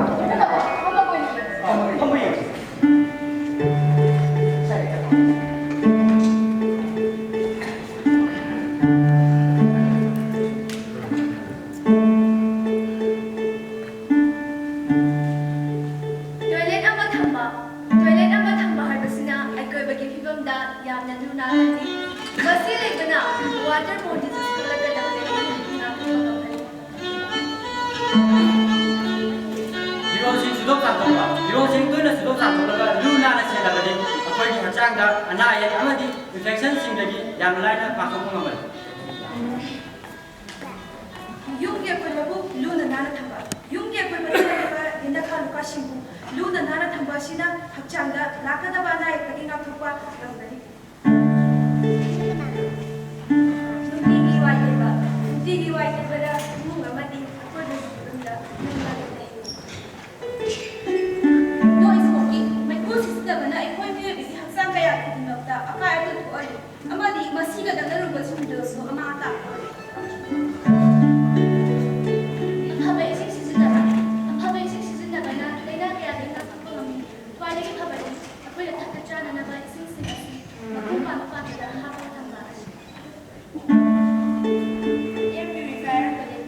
ꯂꯩꯕꯅ waterborne disease ꯊꯣꯛꯂꯛꯀꯗꯕꯗꯒꯤ ꯉꯥꯛꯊꯣꯛꯄ ꯉꯝꯒꯅꯤ꯫ ꯐꯤꯔꯣꯜꯁꯤꯡ ꯁꯨꯗꯣꯛ ꯆꯥꯝꯊꯣꯛꯄ꯫ ꯐꯤꯔꯣꯜꯁꯤꯡ ꯇꯣꯏꯅ ꯁꯨꯗꯣꯛ ꯆꯥꯝꯊꯣꯛꯂꯒ ꯂꯨ ꯅꯥꯟꯅ ꯁꯦꯟꯅꯕꯗꯤ ꯑꯩꯈꯣꯏꯒꯤ ꯍꯛꯆꯥꯡꯗ ꯑꯅꯥ ꯑꯌꯦꯛ ꯑꯃꯗꯤ infectionꯁꯤꯡꯗꯒꯤ ꯌꯥꯝꯅ ꯂꯥꯏꯅ ꯉꯥꯛꯊꯣꯛꯄ ꯉꯝꯒꯅꯤ꯫ ꯌꯨꯝꯒꯤ ꯑꯀꯣꯏꯕꯕꯨ ꯂꯨꯅ ꯅꯥꯟꯅ ꯊꯝꯕ꯫ ꯌꯨꯝꯒꯤ ꯑꯀꯣꯏꯕꯗ ꯂꯩꯔꯤꯕ ꯌꯦꯅꯈꯥ ꯂꯨꯈꯥꯁꯤꯡꯕꯨ ꯂꯨꯅ ꯅꯥꯟꯅ ꯊꯝꯕ ꯑꯁꯤꯅ ꯍꯛꯆꯥꯡꯗ ꯂꯥꯛꯀꯗꯕ ꯑꯅꯥ ꯑꯌꯦꯛꯇꯒꯤ ꯉꯥꯛꯊꯣꯛꯄ ꯉꯝꯒꯅꯤ꯫ ꯅꯨꯡꯇꯤꯒꯤ ꯋꯥꯏ ꯇꯩꯕ꯫ ꯅꯨꯡꯇꯤꯒꯤ ꯋꯥꯏ ꯇꯩꯕꯗ ꯏꯃꯨꯡ ꯑꯃꯗꯤ ꯑꯀꯣꯏꯕꯒꯤ ꯐꯤꯕꯝꯗ ꯂꯨꯅ ꯂꯩꯍꯟꯕ꯫ No smoking꯫ ꯃꯩꯈꯨ ꯁꯤꯖꯤꯟꯅꯕꯅ ꯑꯩꯈꯣꯏ ꯃꯤꯑꯣꯏꯕꯒꯤ ꯍꯛꯆꯥꯡ ꯀꯌꯥ ꯈꯨꯗꯤꯡꯃꯛꯇ ꯑꯀꯥꯏ ꯑꯊꯣꯏ ꯊꯣꯛꯍꯜꯂꯤ ꯑꯃꯗꯤ ꯃꯁꯤꯒ ꯅꯛꯅꯔꯨꯕꯁꯤꯡꯗꯁꯨ ꯑꯃꯥꯡ ꯑꯇꯥ ꯊꯣꯛꯍꯜꯂꯤ꯫ ꯑꯐꯕ ꯏꯁꯤꯡ ꯁꯤꯖꯤꯟꯅꯕ꯫ ꯑꯐꯕ ꯏꯁꯤꯡ ꯁꯤꯖꯤꯟꯅꯕꯅ ꯂꯥꯏꯅꯥ ꯀꯌꯥꯗꯒꯤ ꯉꯥꯛꯊꯣꯛꯄ ꯉꯝꯃꯤ꯫ ꯈ꯭ꯋꯥꯏꯗꯒꯤ ꯐꯕꯗꯤ ꯑꯩꯈꯣꯏꯅ ꯊꯛꯅ ꯆꯥꯅꯅꯕ ꯏꯁꯤꯡꯁꯤꯡ ꯑꯁꯤ ꯃꯈꯣꯡ ꯄꯥꯟꯕ ꯄꯥꯇ꯭ꯔꯗ ꯍꯥꯞꯄꯒ ꯊꯝꯕ ꯑꯁꯤꯅꯤ꯫ Air purifier ꯑꯃ toilet,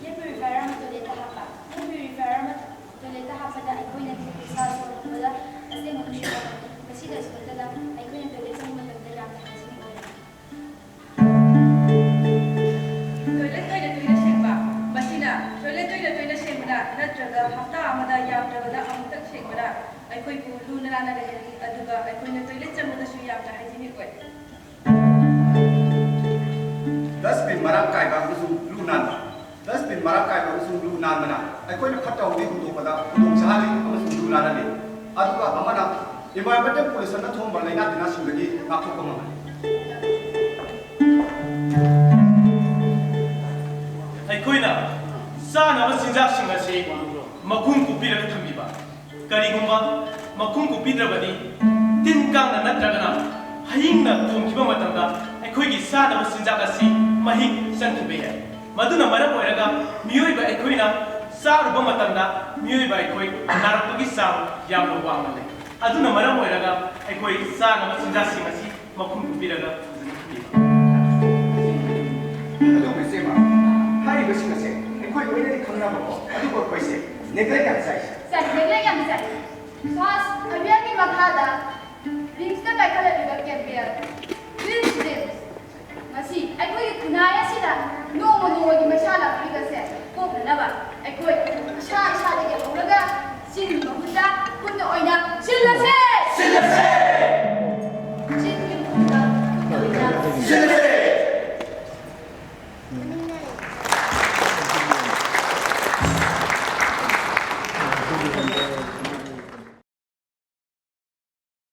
air purifier ꯑꯃ toiletꯇ ꯍꯥꯞꯄ꯫ Air purifier ꯑꯃ toiletꯇ ꯍꯥꯞꯄꯗ ꯑꯩꯈꯣꯏꯅ ꯏꯁꯥ ꯁꯣꯔ ꯍꯣꯟꯕꯗ ꯑꯁꯦꯡꯕ ꯅꯨꯡꯁꯤꯠ ꯐꯪꯒꯅꯤ꯫ ꯃꯁꯤꯗꯁꯨ ꯅꯠꯇꯅ ꯑꯩꯈꯣꯏꯅ toilet ꯆꯪꯕ ꯃꯇꯝꯗ ꯌꯥꯝꯅ hygienic ꯑꯣꯏ꯫ Toilet ꯇꯣꯏꯅ ꯇꯣꯏꯅ ꯁꯦꯡꯕ꯫ ꯃꯁꯤꯅ toilet ꯇꯣꯏꯅ ꯇꯣꯏꯅ ꯁꯦꯡꯕꯅ ꯅꯠꯇ꯭ꯔꯒ ꯍꯞꯇꯥ ꯑꯃꯗ ꯌꯥꯝꯗ꯭ꯔꯕꯗ ꯑꯃꯨꯛꯇꯪ ꯁꯦꯡꯕꯅ ꯑꯩꯈꯣꯏꯕꯨ ꯂꯨ ꯅꯥꯟꯅ ꯂꯩꯍꯜꯂꯤ, ꯑꯗꯨꯒ ꯑꯩꯈꯣꯏꯅ toilet ꯆꯪꯕꯗꯁꯨ ꯌꯥꯝꯅ hygienic ꯑꯣꯏ꯫ Dustbin ꯃꯔꯥꯡ ꯀꯥꯏꯕ ꯑꯃꯁꯨꯡ ꯂꯨ ꯅꯥꯟꯕ꯫ Dustbin ꯃꯔꯥꯡ ꯀꯥꯏꯕ ꯑꯃꯁꯨꯡ ꯂꯨ ꯅꯥꯟꯕꯅ ꯑꯩꯈꯣꯏꯅ ꯐꯠꯇ ꯍꯥꯎꯗꯤ ꯍꯨꯟꯗꯣꯛꯄꯗ ꯈꯨꯗꯣꯡ ꯆꯥꯍꯜꯂꯤ ꯑꯃꯁꯨꯡ ꯂꯨ ꯅꯥꯜꯍꯜꯂꯤ, ꯑꯗꯨꯒ ꯑꯃꯅ environmental pollutionꯅ ꯊꯣꯛꯍꯟꯕ ꯂꯥꯏꯅꯥ ꯇꯤꯟꯅꯥꯁꯤꯡꯗꯒꯤ ꯉꯥꯛꯊꯣꯛꯄ ꯉꯝꯍꯜꯂꯤ꯫ ꯑꯩꯈꯣꯏꯅ ꯆꯥꯅꯕ ꯆꯤꯟꯖꯥꯛꯁꯤꯡ ꯑꯁꯤ ꯃꯈꯨꯝ ꯀꯨꯞꯄꯤꯔꯒ ꯊꯝꯕꯤꯕ꯫ ꯀꯔꯤꯒꯨꯝꯕ ꯃꯈꯨꯝ ꯀꯨꯞꯄꯤꯗ꯭ꯔꯕꯗꯤ ꯇꯤꯟ ꯀꯥꯡꯅ ꯅꯠꯇ꯭ꯔꯒꯅ ꯍꯌꯤꯡꯅ ꯊꯣꯝꯈꯤꯕ ꯃꯇꯝꯗ ꯑꯩꯈꯣꯏꯒꯤ ꯆꯥꯅꯕ ꯆꯤꯟꯖꯥꯛ ꯑꯁꯤ ꯃꯍꯤꯛ ꯆꯪꯈꯤꯕ ꯌꯥꯏ꯫ ꯃꯗꯨꯅ ꯃꯔꯝ ꯑꯣꯏꯔꯒ ꯃꯤꯑꯣꯏꯕ ꯑꯩꯈꯣꯏꯅ ꯆꯥꯔꯨꯕ ꯃꯇꯝꯗ ꯃꯤꯑꯣꯏꯕ ꯑꯩꯈꯣꯏ ꯅꯥꯔꯛꯄꯒꯤ ꯆꯥꯡ ꯌꯥꯝꯅ ꯋꯥꯡꯅ ꯂꯩ꯫ ꯑꯗꯨꯅ ꯃꯔꯝ ꯑꯣꯏꯔꯒ ꯑꯩꯈꯣꯏ ꯆꯥꯅꯕ ꯆꯤꯟꯖꯥꯛꯁꯤꯡ ꯑꯁꯤ ꯃꯈꯨꯝ ꯀꯨꯞꯄꯤꯔꯒ ꯐꯖꯅ ꯊꯝꯕꯤꯕ꯫ ꯑꯗꯨꯕꯨ ꯏꯆꯦꯃ, ꯍꯥꯏꯔꯤꯕꯁꯤꯡ ꯑꯁꯦ ꯑꯩꯈꯣꯏ ꯂꯣꯏꯅꯗꯤ ꯈꯪꯅꯕꯀꯣ, ꯑꯗꯨꯕꯨ ꯑꯩꯈꯣꯏꯁꯦ neglect ꯌꯥꯝ ꯆꯥꯏ꯫ ꯁꯥꯔ, neglect ꯌꯥꯝ ꯆꯥꯏ꯫ ꯁ꯭ꯋꯥꯁ ꯑꯚꯤꯌꯥꯟꯒꯤ ꯃꯈꯥꯗ ꯔꯤꯝꯁꯇ ꯄꯥꯏꯈꯠꯂꯛꯂꯤꯕ campaign Clean Streams ꯑꯩꯈꯣꯏꯒꯤ ꯈꯨꯟꯅꯥꯏ ꯑꯁꯤꯗ ꯅꯣꯡꯃ ꯅꯣꯡꯃꯒꯤ ꯃꯩꯁꯥ ꯂꯥꯛꯄꯤꯕꯁꯦ ꯀꯣꯛꯅꯅꯕ ꯑꯩꯈꯣꯏ ꯏꯁꯥ ꯏꯁꯥꯗꯒꯤ ꯍꯧꯔꯒ ꯆꯤꯟꯒꯤ ꯃꯍꯨꯠꯇ ꯈꯨꯠꯅ ꯑꯣꯏꯅ ꯁꯤꯜꯂꯁꯦ꯫ ꯁꯤꯜꯂꯁꯦ꯫ ꯆꯤꯟꯒꯤ ꯃꯍꯨꯠꯇ ꯈꯨꯠꯅ ꯑꯣꯏꯅ